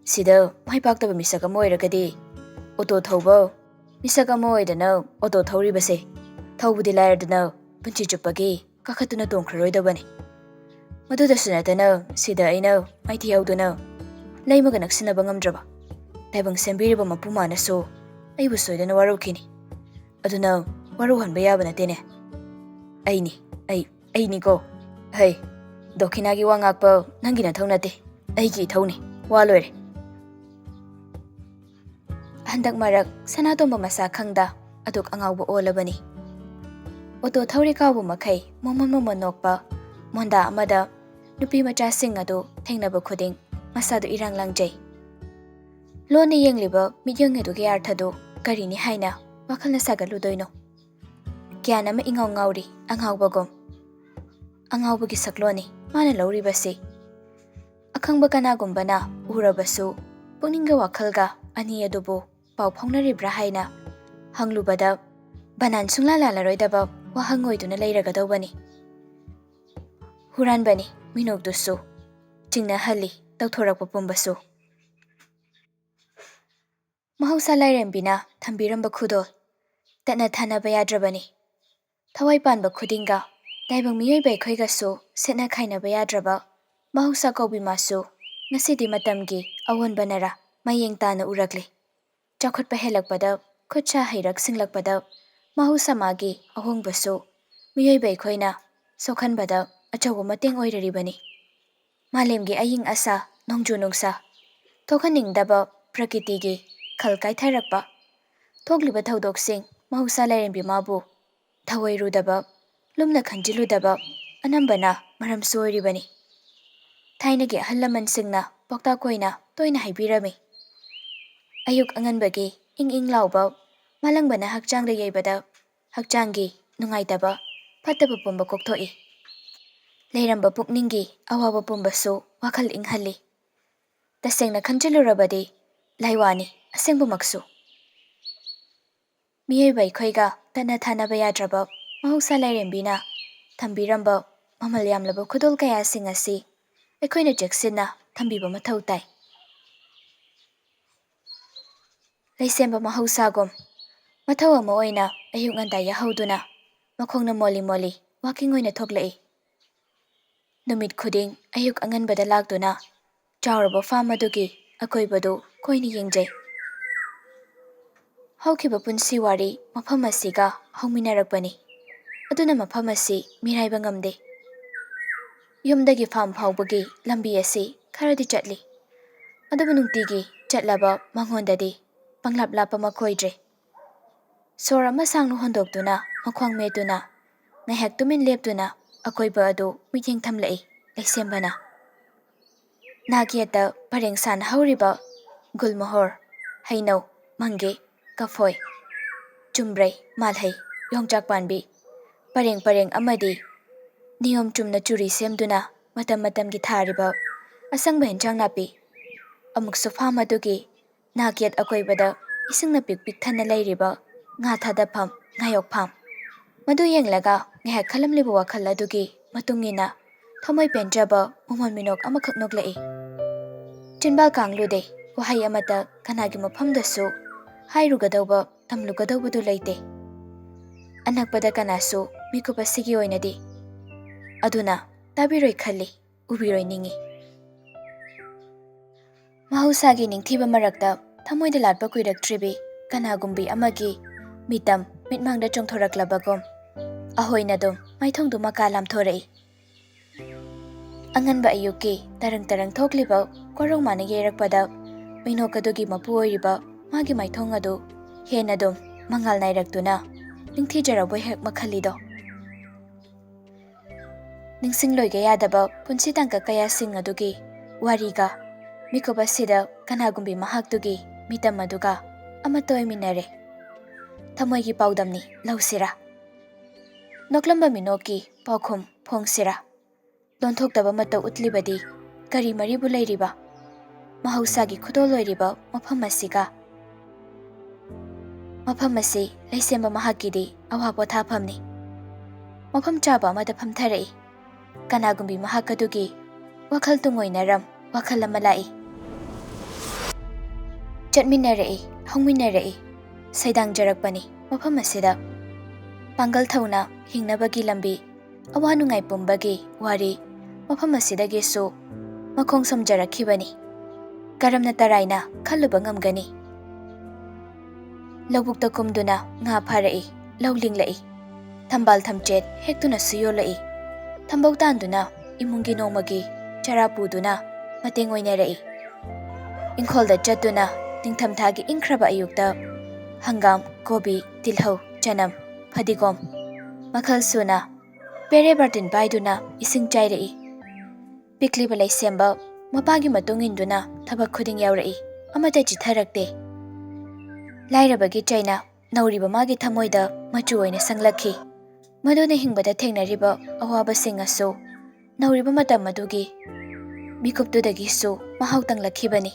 ꯁꯤꯗ ꯃꯥꯏ ꯄꯥꯛꯇꯕ ꯃꯤꯁꯛ ꯑꯃ ꯑꯣꯏꯔꯒꯗꯤ ꯑꯣꯇꯣ ꯊꯧꯕ ꯃꯤꯁꯛ ꯑꯃ ꯑꯣꯏꯗꯅ ꯑꯣꯇꯣ ꯊꯧꯔꯤꯕꯁꯦ, ꯊꯧꯕꯗꯤ ꯂꯥꯏꯔꯗꯅ ꯄꯨꯟꯁꯤ ꯆꯨꯞꯄꯒꯤ ꯀꯥꯈꯠꯇꯨꯅ ꯇꯣꯡꯈ꯭ꯔꯔꯣꯏꯗꯕꯅꯤ꯫ ꯃꯗꯨꯗꯁꯨ ꯅꯠꯇꯅ ꯁꯤꯗ ꯑꯩꯅ ꯃꯥꯏꯊꯤ ꯍꯧꯗꯨꯅ ꯂꯩꯃꯒ ꯅꯛꯁꯤꯟꯅꯕ ꯉꯝꯗ꯭ꯔꯕ ꯇꯥꯏꯕꯪ ꯁꯦꯝꯕꯤꯔꯤꯕ ꯃꯄꯨ ꯃꯥꯅꯁꯨ ꯑꯩꯕꯨ ꯁꯣꯏꯗꯅ ꯋꯥꯔꯧꯈꯤꯅꯤ꯫ ꯑꯗꯨꯅ ꯋꯥꯔꯧꯍꯟꯕ ꯌꯥꯕ ꯅꯠꯇꯦꯅꯦ꯫ ꯑꯩꯅꯤ, ꯑꯩ, ꯑꯩꯅꯤꯀꯣ꯫ ꯍꯩ, ꯗꯣꯈꯤꯅꯥꯒꯤ ꯋꯥ ꯉꯥꯛꯄ ꯅꯪꯒꯤ ꯅꯊꯧ ꯅꯠꯇꯦ, ꯑꯩꯒꯤ ꯏꯊꯧꯅꯤ꯫ ꯋꯥ ꯂꯣꯏꯔꯦ꯫" ꯍꯟꯗꯛ ꯃꯔꯛ ꯁꯅꯥꯇꯣꯝꯕ ꯃꯁꯥ ꯈꯪꯗ ꯑꯗꯨꯛ ꯑꯉꯥꯎꯕ ꯑꯣꯜꯂꯕꯅꯤ꯫ ꯑꯣꯇꯣ ꯊꯧꯔꯤ ꯀꯥꯎꯕ ꯃꯈꯩ ꯃꯣꯃꯣꯟ ꯃꯣꯃꯣꯟ ꯅꯣꯛꯄ ꯃꯣꯟꯗꯥ ꯑꯃꯗ ꯅꯨꯄꯤ ꯃꯆꯥꯁꯤꯡ ꯑꯗꯨ ꯊꯦꯡꯅꯕ ꯈꯨꯗꯤꯡ ꯃꯁꯥꯗꯨ ꯏꯔꯥꯡ ꯂꯥꯡꯖꯩ꯫ ꯂꯣꯟꯅ ꯌꯦꯡꯂꯤꯕ ꯃꯤꯠꯌꯦꯡ ꯑꯗꯨꯒꯤ ꯑꯔꯊꯗꯨ ꯀꯔꯤꯅꯤ ꯍꯥꯏꯅ ꯋꯥꯈꯜꯅ ꯁꯥꯒꯠꯂꯨꯗꯣꯏꯅꯣ? ꯒ꯭ꯌꯥꯟ ꯑꯃ ꯏꯉꯥꯎ ꯉꯥꯎꯔꯤ ꯑꯉꯥꯎꯕꯒꯨꯝ꯫ ꯑꯉꯥꯎꯕꯒꯤ ꯁꯛꯂꯣꯟꯅꯤ ꯃꯥꯅ ꯂꯧꯔꯤꯕꯁꯤ꯫ ꯑꯈꯪꯕ ꯀꯅꯥꯒꯨꯝꯕꯅ ꯎꯔꯕꯁꯨ ꯄꯨꯛꯅꯤꯡꯒ ꯋꯥꯈꯜꯒ ꯑꯅꯤ ꯑꯗꯨꯕꯨ ꯄꯥꯎ ꯐꯥꯎꯅꯔꯤꯕ꯭ꯔꯥ ꯍꯥꯏꯅ ꯍꯪꯂꯨꯕꯗ ꯕꯅꯥꯟ ꯁꯨꯡꯂꯥ ꯂꯥꯜꯂꯔꯣꯏꯗꯕ ꯋꯥꯍꯪ ꯑꯣꯏꯗꯨꯅ ꯂꯩꯔꯒꯗꯧꯕꯅꯤ꯫ ꯍꯨꯔꯥꯟꯕꯅꯤ ꯃꯤꯅꯣꯛꯇꯨꯁꯨ ꯆꯤꯡꯅꯍꯜꯂꯤ ꯇꯧꯊꯣꯔꯛꯄ ꯄꯨꯝꯕꯁꯨ꯫ ꯃꯍꯧꯁꯥ ꯂꯥꯏꯔꯦꯝꯕꯤꯅ ꯊꯝꯕꯤꯔꯝꯕ ꯈꯨꯗꯣꯜ ꯇꯠꯅ ꯊꯥꯅꯕ ꯌꯥꯗ꯭ꯔꯕꯅꯤ꯫ ꯊꯋꯥꯏ ꯄꯥꯟꯕ ꯈꯨꯗꯤꯡꯒ ꯇꯥꯏꯕꯪ ꯃꯤꯑꯣꯏꯕ ꯑꯩꯈꯣꯏꯒꯁꯨ ꯁꯦꯠꯅ ꯈꯥꯏꯅꯕ ꯌꯥꯗ꯭ꯔꯕ ꯃꯍꯧꯁꯥ ꯀꯧꯕꯤ ꯃꯥꯁꯨ ꯉꯁꯤꯗꯤ ꯃꯇꯝꯒꯤ ꯑꯑꯣꯟꯕꯅꯔꯥ ꯃꯌꯦꯡ ꯇꯥꯅ ꯎꯔꯛꯂꯤ꯫ ꯆꯥꯎꯈꯠꯄ ꯍꯦꯜꯂꯛꯄꯗ, ꯈꯨꯠ ꯁꯥ ꯍꯩꯔꯛ ꯁꯤꯡꯂꯛꯄꯗ ꯃꯍꯧꯁꯥ ꯃꯥꯒꯤ ꯑꯍꯣꯡꯕꯁꯨ ꯃꯤꯑꯣꯏꯕ ꯑꯩꯈꯣꯏꯅ ꯁꯣꯛꯍꯟꯕꯗ ꯑꯆꯧꯕ ꯃꯇꯦꯡ ꯑꯣꯏꯔꯔꯤꯕꯅꯤ꯫ ꯃꯥꯂꯦꯝꯒꯤ ꯑꯏꯪ ꯑꯁꯥ, ꯅꯣꯡꯖꯨ ꯅꯨꯡꯁꯥ ꯊꯣꯛꯍꯟꯅꯤꯡꯗꯕ ꯄ꯭ꯔꯀꯤꯇꯤꯒꯤ ꯈꯜ ꯀꯥꯏꯊꯔꯛꯄ, ꯊꯣꯛꯂꯤꯕ ꯊꯧꯗꯣꯛꯁꯤꯡ ꯃꯍꯧꯁꯥ ꯂꯥꯏꯔꯦꯝꯕꯤ ꯃꯥꯕꯨ ꯊꯑꯣꯏꯔꯨꯗꯕ, ꯂꯨꯝꯅ ꯈꯟꯖꯤꯜꯂꯨꯗꯕ ꯑꯅꯝꯕꯅ ꯃꯔꯝꯁꯨ ꯑꯣꯏꯔꯤꯕꯅꯤ꯫ ꯊꯥꯏꯅꯒꯤ ꯑꯍꯜ ꯂꯃꯟꯁꯤꯡꯅ ꯄꯥꯎꯇꯥꯛ ꯑꯣꯏꯅ ꯇꯣꯏꯅ ꯍꯥꯏꯕꯤꯔꯝꯃꯤ꯫ ꯑꯌꯨꯛ ꯑꯉꯟꯕꯒꯤ ꯏꯪ ꯏꯪ ꯂꯥꯎꯕ ꯃꯥꯂꯪꯕꯅ ꯍꯛꯆꯥꯡꯗ ꯌꯩꯕꯗ ꯍꯛꯆꯥꯡꯒꯤ ꯅꯨꯡꯉꯥꯏꯇꯕ, ꯐꯠꯇꯕ ꯄꯨꯝꯕ ꯀꯣꯛꯊꯣꯛꯏ꯫ ꯂꯩꯔꯝꯕ ꯄꯨꯛꯅꯤꯡꯒꯤ ꯑꯋꯥꯕ ꯄꯨꯝꯕꯁꯨ ꯋꯥꯈꯜ ꯏꯪꯍꯜꯂꯤ꯫ ꯇꯁꯦꯡꯅ ꯈꯟꯖꯤꯜꯂꯨꯔꯕꯗꯤ ꯂꯥꯏꯋꯥꯅꯤ ꯑꯁꯦꯡꯕꯃꯛꯁꯨ꯫ ꯃꯤꯑꯣꯏꯕ ꯑꯩꯈꯣꯏꯒ ꯇꯠꯅ ꯊꯥꯅꯕ ꯌꯥꯗ꯭ꯔꯕ ꯃꯍꯧꯁꯥ ꯂꯥꯏꯔꯦꯝꯕꯤꯅ ꯊꯝꯕꯤꯔꯝꯕ ꯃꯃꯜ ꯌꯥꯝꯂꯕ ꯈꯨꯗꯣꯜ ꯀꯌꯥꯁꯤꯡ ꯑꯁꯤ ꯑꯩꯈꯣꯏꯅ ꯆꯦꯛꯁꯤꯟꯅ ꯊꯝꯕꯤꯕ ꯃꯊꯧ ꯇꯥꯏ꯫ ꯂꯩꯁꯦꯝꯕ ꯃꯍꯧꯁꯥꯒꯨꯝ ꯃꯊꯧ ꯑꯃ ꯑꯣꯏꯅ ꯑꯌꯨꯛ ꯉꯟꯇꯥ ꯌꯥꯍꯧꯗꯨꯅ ꯃꯈꯣꯡꯅ ꯃꯣꯜꯂꯤ ꯃꯣꯜꯂꯤ ꯋꯥꯀꯤꯡ ꯑꯣꯏꯅ ꯊꯣꯛꯂꯛꯏ꯫ ꯅꯨꯃꯤꯠ ꯈꯨꯗꯤꯡ ꯑꯌꯨꯛ ꯑꯉꯟꯕꯗ ꯂꯥꯛꯇꯨꯅ ꯆꯥꯎꯔꯕ ꯐꯥꯝ ꯑꯗꯨꯒꯤ ꯑꯀꯣꯏꯕꯗꯨ ꯀꯣꯏꯅ ꯌꯦꯡꯖꯩ꯫ ꯍꯧꯈꯤꯕ ꯄꯨꯟꯁꯤ ꯋꯥꯔꯤ ꯃꯐꯝ ꯑꯁꯤꯒ ꯍꯧꯃꯤꯟꯅꯔꯛꯄꯅꯤ꯫ ꯑꯗꯨꯅ ꯃꯐꯝ ꯑꯁꯤ ꯃꯤꯔꯥꯏꯕ ꯉꯝꯗꯦ꯫ ꯌꯨꯝꯗꯒꯤ ꯐꯥꯝ ꯐꯥꯎꯕꯒꯤ ꯂꯝꯕꯤ ꯑꯁꯤ ꯈꯔꯗꯤ ꯆꯠꯂꯤ꯫ ꯑꯗꯨꯕꯨ ꯅꯨꯡꯇꯤꯒꯤ ꯆꯠꯂꯕ ꯃꯉꯣꯟꯗꯗꯤ ꯄꯪꯂꯥꯞ ꯂꯥꯞꯄꯃꯛ ꯑꯣꯏꯗ꯭ꯔꯦ꯫ ꯁꯣꯔ ꯑꯃ ꯁꯥꯡꯅ ꯍꯣꯟꯗꯣꯛꯇꯨꯅ ꯃꯈ꯭ꯋꯥꯡ ꯃꯦꯠꯇꯨꯅ ꯉꯥꯏꯍꯥꯛ ꯇꯨꯃꯤꯟ ꯂꯦꯞꯇꯨꯅ ꯑꯀꯣꯏꯕ ꯑꯗꯨ ꯃꯤꯠꯌꯦꯡ ꯊꯝꯂꯛꯏ ꯂꯩꯁꯦꯝꯕꯅ꯫ ꯅꯥꯛ ꯌꯦꯠꯇ ꯄꯔꯦꯡ ꯁꯥꯟꯅ ꯍꯧꯔꯤꯕ ꯒꯨꯜꯃꯣꯍꯣꯔ, ꯍꯩꯅꯧ, ꯃꯪꯒꯦ, ꯀꯐꯣꯏ, ꯆꯨꯝꯕ꯭ꯔꯩ, ꯃꯥꯜꯍꯩ, ꯌꯣꯡꯆꯥꯛ ꯄꯥꯟꯕꯤ, ꯄꯔꯦꯡ ꯄꯔꯦꯡ ꯑꯃꯗꯤ ꯅꯤꯌꯣꯝ ꯆꯨꯝꯅ ꯆꯨꯔꯤ ꯁꯦꯝꯗꯨꯅ ꯃꯇꯝ ꯃꯇꯝꯒꯤ ꯊꯥꯔꯤꯕ ꯑꯁꯪꯕ ꯍꯦꯟꯖꯥꯡ ꯅꯥꯄꯤ, ꯑꯃꯨꯛꯁꯨ ꯐꯥꯝ ꯑꯗꯨꯒꯤ ꯅꯥꯛ ꯌꯦꯠ ꯑꯀꯣꯏꯕꯗ ꯏꯁꯤꯡꯅ ꯄꯤꯛ ꯄꯤꯛ ꯊꯟꯅ ꯂꯩꯔꯤꯕ ꯉꯥ ꯊꯥꯗꯐꯝ, ꯉꯥꯌꯣꯛꯐꯝ꯫ ꯃꯗꯨ ꯌꯦꯡꯂꯒ ꯉꯥꯏꯍꯥꯛ ꯈꯜꯂꯝꯂꯤꯕ ꯋꯥꯈꯜ ꯑꯗꯨꯒꯤ ꯃꯇꯨꯡ ꯏꯟꯅ ꯊꯃꯣꯏ ꯄꯦꯟꯖꯕ ꯃꯃꯣꯟ ꯃꯤꯅꯣꯛ ꯑꯃꯈꯛ ꯅꯣꯛꯂꯛꯏ꯫ ꯆꯤꯟꯕꯥꯜ ꯀꯥꯡꯂꯨꯗꯦ, ꯋꯥꯍꯩ ꯑꯃꯇ ꯀꯅꯥꯒꯤ ꯃꯐꯝꯗꯁꯨ ꯍꯥꯏꯔꯨꯒꯗꯧꯕ, ꯇꯝꯂꯨꯒꯗꯧꯕꯗꯨ ꯂꯩꯇꯦ꯫ ꯑꯅꯛꯄꯗ ꯀꯅꯥꯁꯨ ꯃꯤꯀꯨꯞ ꯑꯁꯤꯒꯤ ꯑꯣꯏꯅꯗꯤ꯫ ꯑꯗꯨꯅ ꯇꯥꯕꯤꯔꯣꯏ ꯈꯜꯂꯤ, ꯎꯕꯤꯔꯣꯏ ꯅꯤꯡꯏ꯫ ꯃꯍꯧꯁꯥꯒꯤ ꯅꯤꯡꯊꯤꯕ ꯃꯔꯛꯇ ꯊꯃꯣꯏꯗ ꯂꯥꯠꯄ ꯀꯨꯏꯔꯛꯇ꯭ꯔꯤꯕꯤ ꯀꯅꯥꯒꯨꯝꯕꯤ ꯑꯃꯒꯤ ꯃꯤꯇꯝ ꯃꯤꯠꯃꯥꯡꯗ ꯆꯣꯡꯊꯣꯔꯛꯂꯕꯒꯨꯝ ꯑꯍꯣꯏꯅꯗꯨꯝ ꯃꯥꯏꯊꯣꯡꯗꯨ ꯃꯀꯥ ꯂꯥꯝꯊꯣꯔꯛꯏ꯫ ꯑꯉꯟꯕ ꯑꯌꯨꯛꯀꯤ ꯇꯔꯪ ꯇꯔꯪ ꯊꯣꯛꯂꯤꯕ ꯀꯣꯔꯧ ꯃꯥꯅ ꯌꯩꯔꯛꯄꯗ ꯃꯤꯅꯣꯛ ꯑꯗꯨꯒꯤ ꯃꯄꯨ ꯑꯣꯏꯔꯤꯕ ꯃꯥꯒꯤ ꯃꯥꯏꯊꯣꯡ ꯑꯗꯨ ꯍꯦꯟꯅꯗꯨꯝ ꯃꯉꯥꯜ ꯅꯥꯏꯔꯛꯇꯨꯅ ꯅꯤꯡꯊꯤꯖꯔꯕꯣꯏ ꯍꯦꯛ ꯃꯈꯜꯂꯤꯗꯣ꯫ ꯅꯤꯡꯁꯤꯡꯂꯣꯏꯒꯦ ꯌꯥꯗꯕ ꯄꯨꯟꯁꯤ ꯇꯥꯡꯀꯛ ꯀꯌꯥꯁꯤꯡ ꯑꯗꯨꯒꯤ ꯋꯥꯔꯤꯒ ꯃꯤꯀꯨꯞ ꯑꯁꯤꯗ ꯀꯅꯥꯒꯨꯝꯕꯤ ꯃꯍꯥꯛꯇꯨꯒꯤ ꯃꯤꯇꯝ ꯑꯗꯨꯒ ꯑꯃꯠꯇ ꯑꯣꯏꯃꯤꯟꯅꯔꯦ꯫ ꯊꯃꯣꯏꯒꯤ ꯄꯥꯎꯗꯝꯅꯤ ꯂꯧꯁꯤꯔꯥ? ꯅꯣꯛꯂꯝꯕ ꯃꯤꯅꯣꯛꯀꯤ ꯄꯥꯎꯈꯨꯝ ꯐꯣꯡꯁꯤꯔꯥ? ꯂꯣꯟꯊꯣꯛꯇꯕ ꯃꯇꯧ ꯎꯠꯂꯤꯕꯗꯤ ꯀꯔꯤ ꯃꯔꯤꯕꯨ ꯂꯩꯔꯤꯕ? ꯃꯍꯧꯁꯥꯒꯤ ꯈꯨꯗꯣꯜ ꯑꯣꯏꯔꯤꯕ ꯃꯐꯝ ꯑꯁꯤꯒ꯫ ꯃꯐꯝ ꯑꯁꯤ ꯂꯩꯁꯦꯝꯕ ꯃꯍꯥꯛꯀꯤꯗꯤ ꯑꯋꯥ ꯄꯣꯊꯥꯐꯝꯅꯤ꯫ ꯃꯐꯝ ꯆꯥꯕ ꯑꯃꯗ ꯐꯝꯊꯔꯛꯏ꯫ ꯀꯅꯥꯒꯨꯝꯕꯤ ꯃꯍꯥꯛ ꯑꯗꯨꯒꯤ ꯋꯥꯈꯜ ꯇꯨꯡꯑꯣꯏꯅꯔꯝ ꯋꯥꯈꯜ ꯑꯃ ꯂꯥꯛꯏ꯫ ꯆꯠꯃꯤꯟꯅꯔꯛꯏ, ꯍꯧꯃꯤꯟꯅꯔꯛꯏ, ꯁꯩꯗꯥꯡꯖꯔꯛꯄꯅꯤ ꯃꯐꯝ ꯑꯁꯤꯗ꯫ ꯄꯥꯡꯒꯜ ꯊꯧꯅ ꯍꯤꯡꯅꯕꯒꯤ ꯂꯝꯕꯤ, ꯑꯋꯥ ꯅꯨꯡꯉꯥꯏ ꯄꯨꯝꯕꯒꯤ ꯋꯥꯔꯤ ꯃꯐꯝ ꯑꯁꯤꯗꯒꯤꯁꯨ ꯃꯈꯣꯡ ꯁꯣꯝꯖꯔꯛꯈꯤꯕꯅꯤ꯫ ꯀꯔꯝꯅ ꯇꯔꯥꯏꯅ ꯈꯜꯂꯨꯕ ꯉꯝꯒꯅꯤ? ꯂꯧꯕꯨꯛꯇ ꯀꯨꯝꯗꯨꯅ ꯉꯥ ꯐꯥꯔꯛꯏ, ꯂꯧ ꯂꯤꯡꯂꯛꯏ, ꯊꯝꯕꯥꯜ ꯊꯝꯆꯦꯠ ꯍꯦꯛꯇꯨꯅꯁꯨ ꯌꯣꯜꯂꯛꯏ, ꯊꯝꯕꯧ ꯇꯥꯟꯗꯨꯅ ꯏꯃꯨꯡꯒꯤ ꯅꯣꯡꯃꯒꯤ ꯆꯔꯥ ꯄꯨꯗꯨꯅ ꯃꯇꯦꯡ ꯑꯣꯏꯅꯔꯛꯏ꯫ ꯏꯪꯈꯣꯜꯗ ꯆꯠꯇꯨꯅ ꯅꯤꯡꯊꯝꯊꯥꯒꯤ ꯏꯪꯈ꯭ꯔꯕ ꯑꯌꯨꯛꯇ ꯍꯪꯒꯥꯝ, ꯀꯣꯕꯤ, ꯇꯤꯜꯍꯧ, ꯆꯅꯝ, ꯐꯗꯤꯒꯣꯝ, ꯃꯈꯜ ꯁꯨꯅ ꯄꯦꯔꯦ ꯕꯥꯔꯇꯤꯟ ꯄꯥꯏꯗꯨꯅ ꯏꯁꯤꯡ ꯆꯥꯏꯔꯛꯏ꯫ ꯄꯤꯛꯂꯤꯕ ꯂꯩꯁꯦꯝꯕ ꯃꯄꯥꯒꯤ ꯃꯇꯨꯡ ꯏꯟꯗꯨꯅ ꯊꯕꯛ ꯈꯨꯗꯤꯡ ꯌꯥꯎꯔꯛꯏ, ꯑꯃꯠꯇ ꯆꯤꯠꯊꯔꯛꯇꯦ꯫ ꯂꯥꯏꯔꯕꯒꯤ ꯆꯩꯅ ꯅꯧꯔꯤꯕ ꯃꯥꯒꯤ ꯊꯃꯣꯏꯗ ꯃꯆꯨ ꯑꯣꯏꯅ ꯁꯪꯂꯛꯈꯤ꯫ ꯃꯗꯨꯅ ꯍꯤꯡꯕꯗ ꯊꯦꯡꯅꯔꯤꯕ ꯑꯋꯥꯕꯁꯤꯡ ꯑꯁꯨ ꯅꯧꯔꯤꯕ ꯃꯇꯝ ꯑꯗꯨꯒꯤ ꯃꯤꯀꯨꯞꯇꯨꯗꯒꯤꯁꯨ ꯃꯍꯥꯎ ꯇꯪꯂꯛꯈꯤꯕꯅꯤ꯫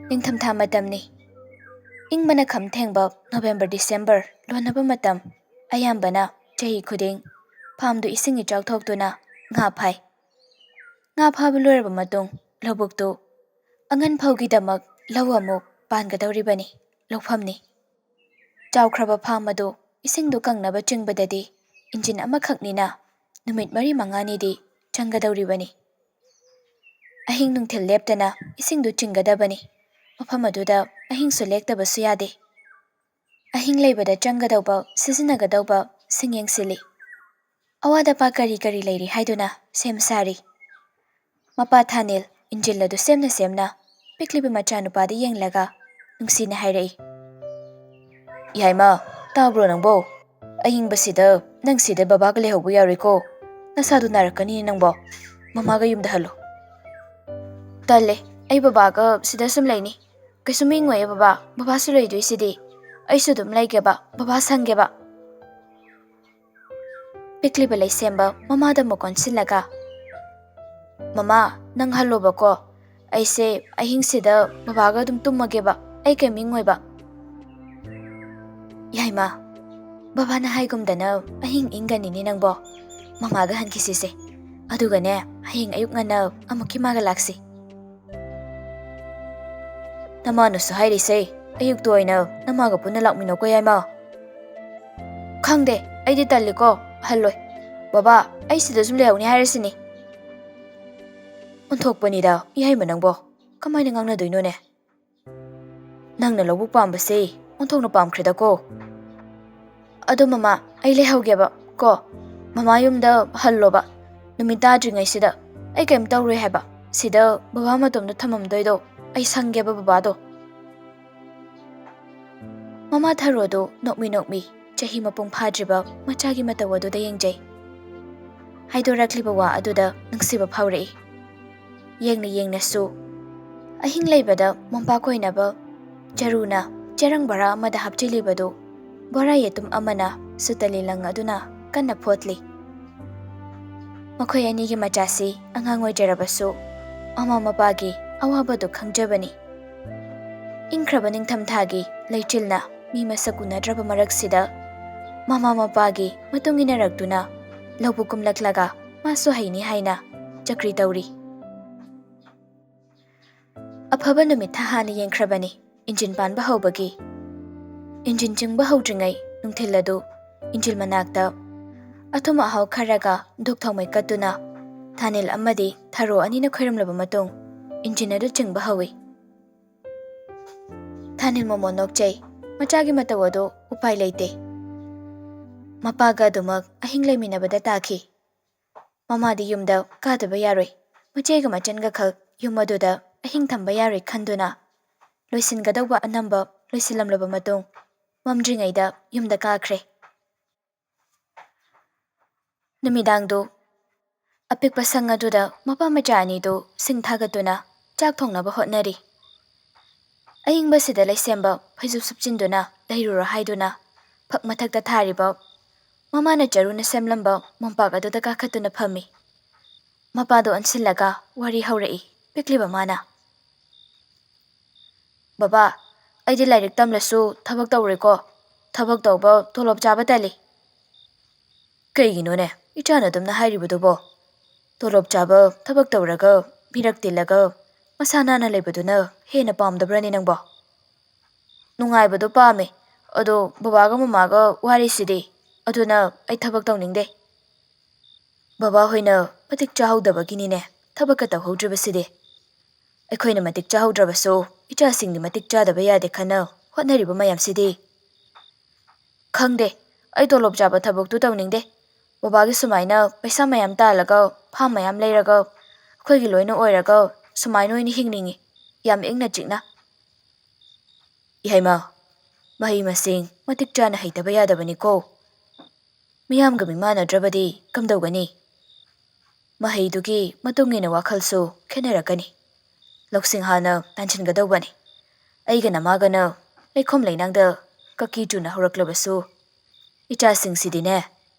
ꯅꯤꯡꯊꯝꯊꯥ ꯃꯇꯝꯅꯤ꯫ ꯏꯪꯕꯅ ꯈꯝ ꯊꯦꯡꯕ ꯅꯣꯕꯦꯝꯕꯔ ꯗꯤꯁꯦꯝꯕꯔ ꯂꯣꯟꯅꯕ ꯃꯇꯝ꯫ ꯑꯌꯥꯝꯕꯅ ꯆꯍꯤ ꯈꯨꯗꯤꯡ ꯐꯥꯝꯗꯨ ꯏꯁꯤꯡ ꯏꯆꯥꯎ ꯊꯣꯛꯇꯨꯅ ꯉꯥ ꯐꯥꯏ꯫ ꯉꯥ ꯐꯥꯕ ꯂꯣꯏꯔꯕ ꯃꯇꯨꯡ ꯂꯧꯕꯨꯛꯇꯨ ꯑꯉꯟ ꯐꯧꯒꯤꯗꯃꯛ ꯂꯧ ꯑꯃꯨꯛ ꯄꯥꯟꯒꯗꯧꯔꯤꯕꯅꯤ꯫ ꯂꯧꯐꯝꯅꯤ꯫ ꯆꯥꯎꯈ꯭ꯔꯕ ꯐꯥꯝ ꯑꯗꯨ ꯏꯁꯤꯡꯗꯨ ꯀꯪꯅꯕ ꯆꯤꯡꯕꯗꯗꯤ ꯏꯟꯖꯤꯟ ꯑꯃꯈꯛꯅꯤꯅ ꯅꯨꯃꯤꯠ ꯃꯔꯤ ꯃꯉꯥꯅꯤꯗꯤ ꯆꯪꯒꯗꯧꯔꯤꯕꯅꯤ꯫ ꯑꯍꯤꯡ ꯅꯨꯡꯊꯤꯜ ꯂꯦꯞꯇꯅ ꯏꯁꯤꯡꯗꯨ ꯆꯤꯡꯒꯗꯕꯅꯤ꯫ ꯃꯐꯝ ꯑꯗꯨꯗ ꯑꯍꯤꯡꯁꯨ ꯂꯦꯛꯇꯕꯁꯨ ꯌꯥꯗꯦ꯫ ꯑꯍꯤꯡ ꯂꯩꯕꯗ ꯆꯪꯒꯗꯧꯕ, ꯁꯤꯖꯤꯟꯅꯒꯗꯧꯕ ꯁꯤꯡ ꯌꯦꯡꯁꯤꯜꯂꯤ꯫ ꯑꯋꯥꯠ ꯑꯄꯥ ꯀꯔꯤ ꯀꯔꯤ ꯂꯩꯔꯤ ꯍꯥꯏꯗꯨꯅ ꯁꯦꯝ ꯁꯥꯔꯤ꯫ ꯃꯄꯥ ꯊꯥꯅꯤꯜ ꯏꯟꯖꯤꯜ ꯑꯗꯨ ꯁꯦꯝꯅ ꯁꯦꯝꯅ ꯄꯤꯛꯂꯤꯕ ꯃꯆꯥꯅꯨꯄꯥꯗ ꯌꯦꯡꯂꯒ ꯅꯨꯡꯁꯤꯅ ꯍꯥꯏꯔꯛꯏ꯫ "ꯌꯥꯏꯃ, ꯇꯥꯕ꯭ꯔꯣ ꯅꯪꯕꯣ? ꯑꯌꯤꯡꯕꯁꯤꯗ ꯅꯪ ꯁꯤꯗ ꯕꯕꯥꯒ ꯂꯩꯍꯧꯕ ꯌꯥꯔꯣꯏꯀꯣ꯫ ꯅꯁꯥꯗꯣ ꯅꯥꯔꯛꯀꯅꯤ ꯅꯪꯕꯣ꯫ ꯃꯃꯥꯒ ꯌꯨꯝꯗ ꯍꯜꯂꯣ꯫" "ꯇꯜꯂꯦ, ꯑꯩ ꯕꯕꯥꯒ ꯁꯤꯗ ꯁꯨꯝ ꯂꯩꯅꯤ꯫ ꯀꯩꯁꯨꯝ ꯏꯪꯉꯣꯏꯌꯦ ꯕꯕꯥ, ꯕꯕꯥꯁꯨ ꯂꯩꯗꯣꯏꯁꯤꯗꯤ꯫ ꯑꯩꯁꯨ ꯑꯗꯨꯝ ꯂꯩꯒꯦꯕ, ꯕꯕꯥ ꯁꯪꯒꯦꯕ꯫" ꯄꯤꯛꯂꯤꯕ ꯂꯩꯁꯦꯝꯕ ꯃꯃꯥꯗ ꯑꯃꯨꯛ ꯑꯣꯟꯁꯤꯜꯂꯒ, "ꯃꯃꯥ, ꯅꯪ ꯍꯜꯂꯣꯕꯀꯣ꯫ ꯑꯩꯁꯦ ꯑꯍꯤꯡꯁꯤꯗ ꯕꯕꯥꯒ ꯑꯗꯨꯝ ꯇꯨꯝꯃꯒꯦꯕ, ꯑꯩ ꯀꯩꯝ ꯏꯪꯉꯣꯏꯕ꯫" "ꯌꯥꯏꯃ, ꯕꯕꯥꯅ ꯍꯥꯏꯒꯨꯝꯗꯅ ꯑꯍꯤꯡ ꯏꯪꯒꯅꯤꯅꯦ ꯅꯪꯕꯣ꯫ ꯃꯃꯥꯒ ꯍꯟꯈꯤꯁꯤꯁꯦ꯫ ꯑꯗꯨꯒꯅꯦ, ꯍꯌꯦꯡ ꯑꯌꯨꯛ ꯉꯟꯅ ꯑꯃꯨꯛ ꯏꯃꯥꯒ ꯂꯥꯛꯁꯤ꯫" "ꯅꯃꯥꯅꯁꯨ ꯍꯥꯏꯔꯤꯁꯦ, ꯑꯌꯨꯛꯇ ꯑꯣꯏꯅ ꯅꯃꯥꯒ ꯄꯨꯟꯅ ꯂꯥꯛꯃꯤꯟꯅꯧꯀꯣ ꯌꯥꯏꯃ꯫" "ꯈꯪꯗꯦ, ꯑꯩꯗꯤ ꯇꯜꯂꯤꯀꯣ, ꯍꯜꯂꯣꯏ꯫ ꯕꯕꯥ, ꯑꯩ ꯁꯤꯗ ꯁꯨꯝ ꯂꯩꯍꯧꯅꯤ ꯍꯥꯏꯔꯁꯤꯅꯤ꯫" ꯑꯣꯟꯊꯣꯛꯄꯅꯤꯗ, ꯌꯥꯏꯃ ꯅꯪꯕꯣ꯫ ꯀꯃꯥꯏꯅ ꯉꯥꯡꯅꯗꯣꯏꯅꯣꯅꯦ? "ꯅꯪꯅ ꯂꯧꯕꯨꯛ ꯄꯥꯝꯕꯁꯦ ꯑꯣꯟꯊꯣꯛꯅ ꯄꯥꯝꯈ꯭ꯔꯦꯗꯀꯣ꯫ ꯑꯗꯣ ꯃꯃꯥ, ꯑꯩ ꯂꯩꯍꯧꯒꯦꯕ ꯀꯣ꯫ ꯃꯃꯥ ꯌꯨꯝꯗ ꯍꯜꯂꯣꯕ꯫ ꯅꯨꯃꯤꯠ ꯇꯥꯗ꯭ꯔꯤꯉꯩꯁꯤꯗ ꯑꯩ ꯀꯩꯝ ꯇꯧꯔꯣꯏ ꯍꯥꯏꯕ꯫ ꯁꯤꯗ ꯕꯕꯥ ꯃꯇꯣꯝꯗ ꯊꯝꯃꯝꯗꯣꯏꯗꯣ ꯑꯩ ꯁꯪꯒꯦꯕ ꯕꯕꯥꯗꯣ꯫" ꯃꯃꯥ ꯊꯔꯣꯗꯣ ꯅꯣꯛꯃꯤ ꯅꯣꯛꯃꯤ ꯆꯍꯤ ꯃꯄꯨꯡ ꯐꯥꯗ꯭ꯔꯤꯕ ꯃꯆꯥꯒꯤ ꯃꯇꯧ ꯑꯗꯨꯗ ꯌꯦꯡꯖꯩ꯫ ꯍꯥꯏꯗꯣꯔꯛꯂꯤꯕ ꯋꯥ ꯑꯗꯨꯗ ꯅꯨꯡꯁꯤꯕ ꯐꯥꯎꯔꯛꯏ꯫ ꯌꯦꯡꯅ ꯌꯦꯡꯅꯁꯨ ꯑꯍꯤꯡ ꯂꯩꯕꯗ ꯃꯣꯝꯄꯥꯛ ꯀꯣꯏꯅꯕ ꯆꯔꯨꯅ ꯆꯦꯔꯪ ꯕꯣꯔꯥ ꯑꯃꯗ ꯍꯥꯞꯆꯤꯜꯂꯤꯕꯗꯨ ꯕꯣꯔꯥ ꯌꯦꯇꯨꯝ ꯑꯃꯅ ꯁꯨꯇꯂꯤ ꯂꯪ ꯑꯗꯨꯅ ꯀꯟꯅ ꯐꯣꯠꯂꯤ꯫ ꯃꯈꯣꯏ ꯑꯅꯤꯒꯤ ꯃꯆꯥꯁꯤ ꯑꯉꯥꯡ ꯑꯣꯏꯖꯔꯕꯁꯨ ꯃꯃꯥ ꯃꯄꯥꯒꯤ ꯑꯋꯥꯕꯗꯨ ꯈꯪꯖꯕꯅꯤ꯫ ꯏꯪꯈ꯭ꯔꯕ ꯅꯤꯡꯊꯝꯊꯥꯒꯤ ꯂꯩꯆꯤꯜꯅ ꯃꯤ ꯃꯁꯛ ꯎꯅꯗ꯭ꯔꯕ ꯃꯔꯛꯁꯤꯗ ꯃꯃꯥ ꯃꯄꯥꯒꯤ ꯃꯇꯨꯡ ꯏꯟꯅꯔꯛꯇꯨꯅ ꯂꯧꯕꯨꯛ ꯀꯨꯝꯂꯛꯂꯒ ꯃꯥꯁꯨ ꯍꯩꯅꯤ ꯍꯥꯏꯅ ꯆꯀ꯭ꯔꯤ ꯇꯧꯔꯤ꯫ ꯑꯐꯕ ꯅꯨꯃꯤꯠ ꯊꯥ ꯍꯥꯟꯅ ꯌꯦꯡꯈ꯭ꯔꯕꯅꯤ ꯏꯟꯖꯤꯟ ꯄꯥꯟꯕ ꯍꯧꯕꯒꯤ꯫ ꯏꯟꯖꯤꯟ ꯆꯤꯡꯕ ꯍꯧꯗ꯭ꯔꯤꯉꯩ ꯅꯨꯡꯊꯤꯜ ꯑꯗꯨ ꯏꯟꯖꯤꯟ ꯃꯅꯥꯛꯇ ꯑꯊꯨꯝ ꯑꯍꯥꯎ ꯈꯔꯒ ꯙꯨꯞ ꯊꯥꯎꯃꯩ ꯀꯠꯇꯨꯅ ꯊꯥꯅꯤꯜ ꯑꯃꯗꯤ ꯊꯔꯣ ꯑꯅꯤꯅ ꯈꯣꯏꯔꯝꯂꯕ ꯃꯇꯨꯡ ꯏꯟꯖꯤꯟ ꯑꯗꯨ ꯆꯤꯡꯕ ꯍꯧꯏ꯫ ꯊꯥꯅꯤꯜ ꯃꯣꯃꯣꯟ ꯅꯣꯛꯆꯩ꯫ ꯃꯆꯥꯒꯤ ꯃꯇꯧ ꯑꯗꯨ ꯎꯄꯥꯏ ꯂꯩꯇꯦ꯫ ꯃꯄꯥꯒ ꯑꯗꯨꯃꯛ ꯑꯍꯤꯡ ꯂꯩꯃꯤꯟꯅꯕꯗ ꯇꯥꯈꯤ꯫ ꯃꯃꯥꯗꯤ ꯌꯨꯝꯗ ꯀꯥꯗꯕ ꯌꯥꯔꯣꯏ꯫ ꯃꯆꯦꯒ ꯃꯆꯟꯒ ꯈꯛ ꯌꯨꯝ ꯑꯗꯨꯗ ꯑꯍꯤꯡ ꯊꯝꯕ ꯌꯥꯔꯣꯏ ꯈꯟꯗꯨꯅ ꯂꯣꯏꯁꯤꯟꯒꯗꯧꯕ ꯑꯅꯝꯕ ꯂꯣꯏꯁꯤꯜꯂꯝꯂꯕ ꯃꯇꯨꯡ ꯃꯝꯗ꯭ꯔꯤꯉꯩꯗ ꯌꯨꯝꯗ ꯀꯥꯈ꯭ꯔꯦ꯫ ꯅꯨꯃꯤꯗꯥꯡꯗꯨ ꯑꯄꯤꯛꯄ ꯁꯪ ꯑꯗꯨꯗ ꯃꯄꯥ ꯃꯆꯥ ꯑꯅꯤꯗꯨ ꯁꯤꯡ ꯊꯥꯒꯠꯇꯨꯅ ꯆꯥꯛ ꯊꯣꯡꯅꯕ ꯍꯣꯠꯅꯔꯤ꯫ ꯑꯏꯪꯕꯁꯤꯗ ꯂꯩꯁꯦꯝꯕ ꯐꯩꯖꯨꯞ ꯁꯨꯞꯆꯤꯟꯗꯨꯅ ꯂꯩꯔꯨꯔꯣ ꯍꯥꯏꯗꯨꯅ ꯐꯛ ꯃꯊꯛꯇ ꯊꯥꯔꯤꯕ ꯃꯃꯥꯅ ꯆꯔꯨꯅ ꯁꯦꯝꯂꯝꯕ ꯃꯣꯝꯄꯥꯛ ꯑꯗꯨꯗ ꯀꯥꯈꯠꯇꯨꯅ ꯐꯝꯃꯤ꯫ ꯃꯄꯥꯗꯨ ꯑꯣꯟꯁꯤꯜꯂꯒ ꯋꯥꯔꯤ ꯍꯧꯔꯛꯏ ꯄꯤꯛꯂꯤꯕ ꯃꯥꯅ꯫ "ꯕꯕꯥ, ꯑꯩꯗꯤ ꯂꯥꯏꯔꯤꯛ ꯇꯝꯂꯁꯨ ꯊꯕꯛ ꯇꯧꯔꯣꯏꯀꯣ꯫ ꯊꯕꯛ ꯇꯧꯕ ꯇꯣꯂꯣꯞ ꯆꯥꯕ ꯇꯜꯂꯤ꯫" "ꯀꯩꯒꯤꯅꯣꯅꯦ ꯏꯆꯥꯅ ꯑꯗꯨꯝꯅ ꯍꯥꯏꯔꯤꯕꯗꯨꯕꯣ? ꯇꯣꯂꯣꯞ ꯆꯥꯕ ꯊꯕꯛ ꯇꯧꯔꯒ ꯃꯤꯔꯛ ꯇꯤꯜꯂꯒ ꯃꯁꯥ ꯅꯥꯟꯅ ꯂꯩꯕꯗꯨꯅ ꯍꯦꯟꯅ ꯄꯥꯝꯗꯕ꯭ꯔꯅꯦ ꯅꯪꯕꯣ?" "ꯅꯨꯡꯉꯥꯏꯕꯗꯣ ꯄꯥꯝꯃꯦ, ꯑꯗꯣ ꯕꯕꯥꯒ ꯃꯃꯥꯒ ꯋꯥꯔꯤꯁꯤꯗꯤ, ꯑꯗꯨꯅ ꯑꯩ ꯊꯕꯛ ꯇꯧꯅꯤꯡꯗꯦ꯫" "ꯕꯕꯥ ꯍꯣꯏꯅ ꯃꯇꯤꯛ ꯆꯥꯍꯧꯗꯕꯒꯤꯅꯤꯅꯦ ꯊꯕꯛꯀ ꯇꯧꯍꯧꯗ꯭ꯔꯤꯕꯁꯤꯗꯤ꯫ ꯑꯩꯈꯣꯏꯅ ꯃꯇꯤꯛ ꯆꯥꯍꯧꯗ꯭ꯔꯕꯁꯨ ꯏꯆꯥꯁꯤꯡꯗꯤ ꯃꯇꯤꯛ ꯆꯥꯗꯕ ꯌꯥꯗꯦ ꯈꯟꯅ ꯍꯣꯠꯅꯔꯤꯕ ꯃꯌꯥꯝꯁꯤꯗꯤ꯫" "ꯈꯪꯗꯦ, ꯑꯩ ꯇꯣꯂꯣꯞ ꯆꯥꯕ ꯊꯕꯛꯇꯨ ꯇꯧꯅꯤꯡꯗꯦ꯫ ꯕꯕꯥꯒꯤ ꯁꯨꯃꯥꯏꯅ ꯄꯩꯁꯥ ꯃꯌꯥꯝ ꯇꯥꯜꯂꯒ ꯐꯥꯝ ꯃꯌꯥꯝ ꯂꯩꯔꯒ ꯑꯩꯈꯣꯏꯒꯤ ꯂꯣꯏꯅ ꯑꯣꯏꯔꯒ ꯁꯨꯃꯥꯏꯅ ꯑꯣꯏꯅ ꯍꯤꯡꯅꯤꯡꯉꯤ, ꯌꯥꯝ ꯏꯪꯅ ꯆꯤꯛꯅ꯫" "ꯏꯍꯩꯃ, ꯃꯍꯩ ꯃꯁꯤꯡ ꯃꯇꯤꯛ ꯆꯥꯅ ꯍꯩꯇꯕ ꯌꯥꯗꯕꯅꯤꯀꯣ꯫ ꯃꯤꯌꯥꯝꯒ ꯃꯤꯃꯥꯟꯅꯗ꯭ꯔꯕꯗꯤ ꯀꯝꯗꯧꯒꯅꯤ? ꯃꯍꯩꯗꯨꯒꯤ ꯃꯇꯨꯡ ꯏꯟꯅ ꯋꯥꯈꯜꯁꯨ ꯈꯦꯠꯅꯔꯛꯀꯅꯤ꯫ ꯂꯧꯁꯤꯡ ꯍꯥꯟꯅ ꯇꯥꯟꯁꯤꯟꯒꯗꯧꯕꯅꯤ꯫ ꯑꯩꯒ ꯅꯃꯥꯒꯅ ꯂꯩꯈꯣꯝ ꯂꯩꯅꯥꯡꯗ ꯀꯛꯀꯤ ꯆꯨꯅ ꯍꯧꯔꯛꯂꯕꯁꯨ, ꯏꯆꯥꯁꯤꯡꯁꯤꯗꯤꯅꯦ,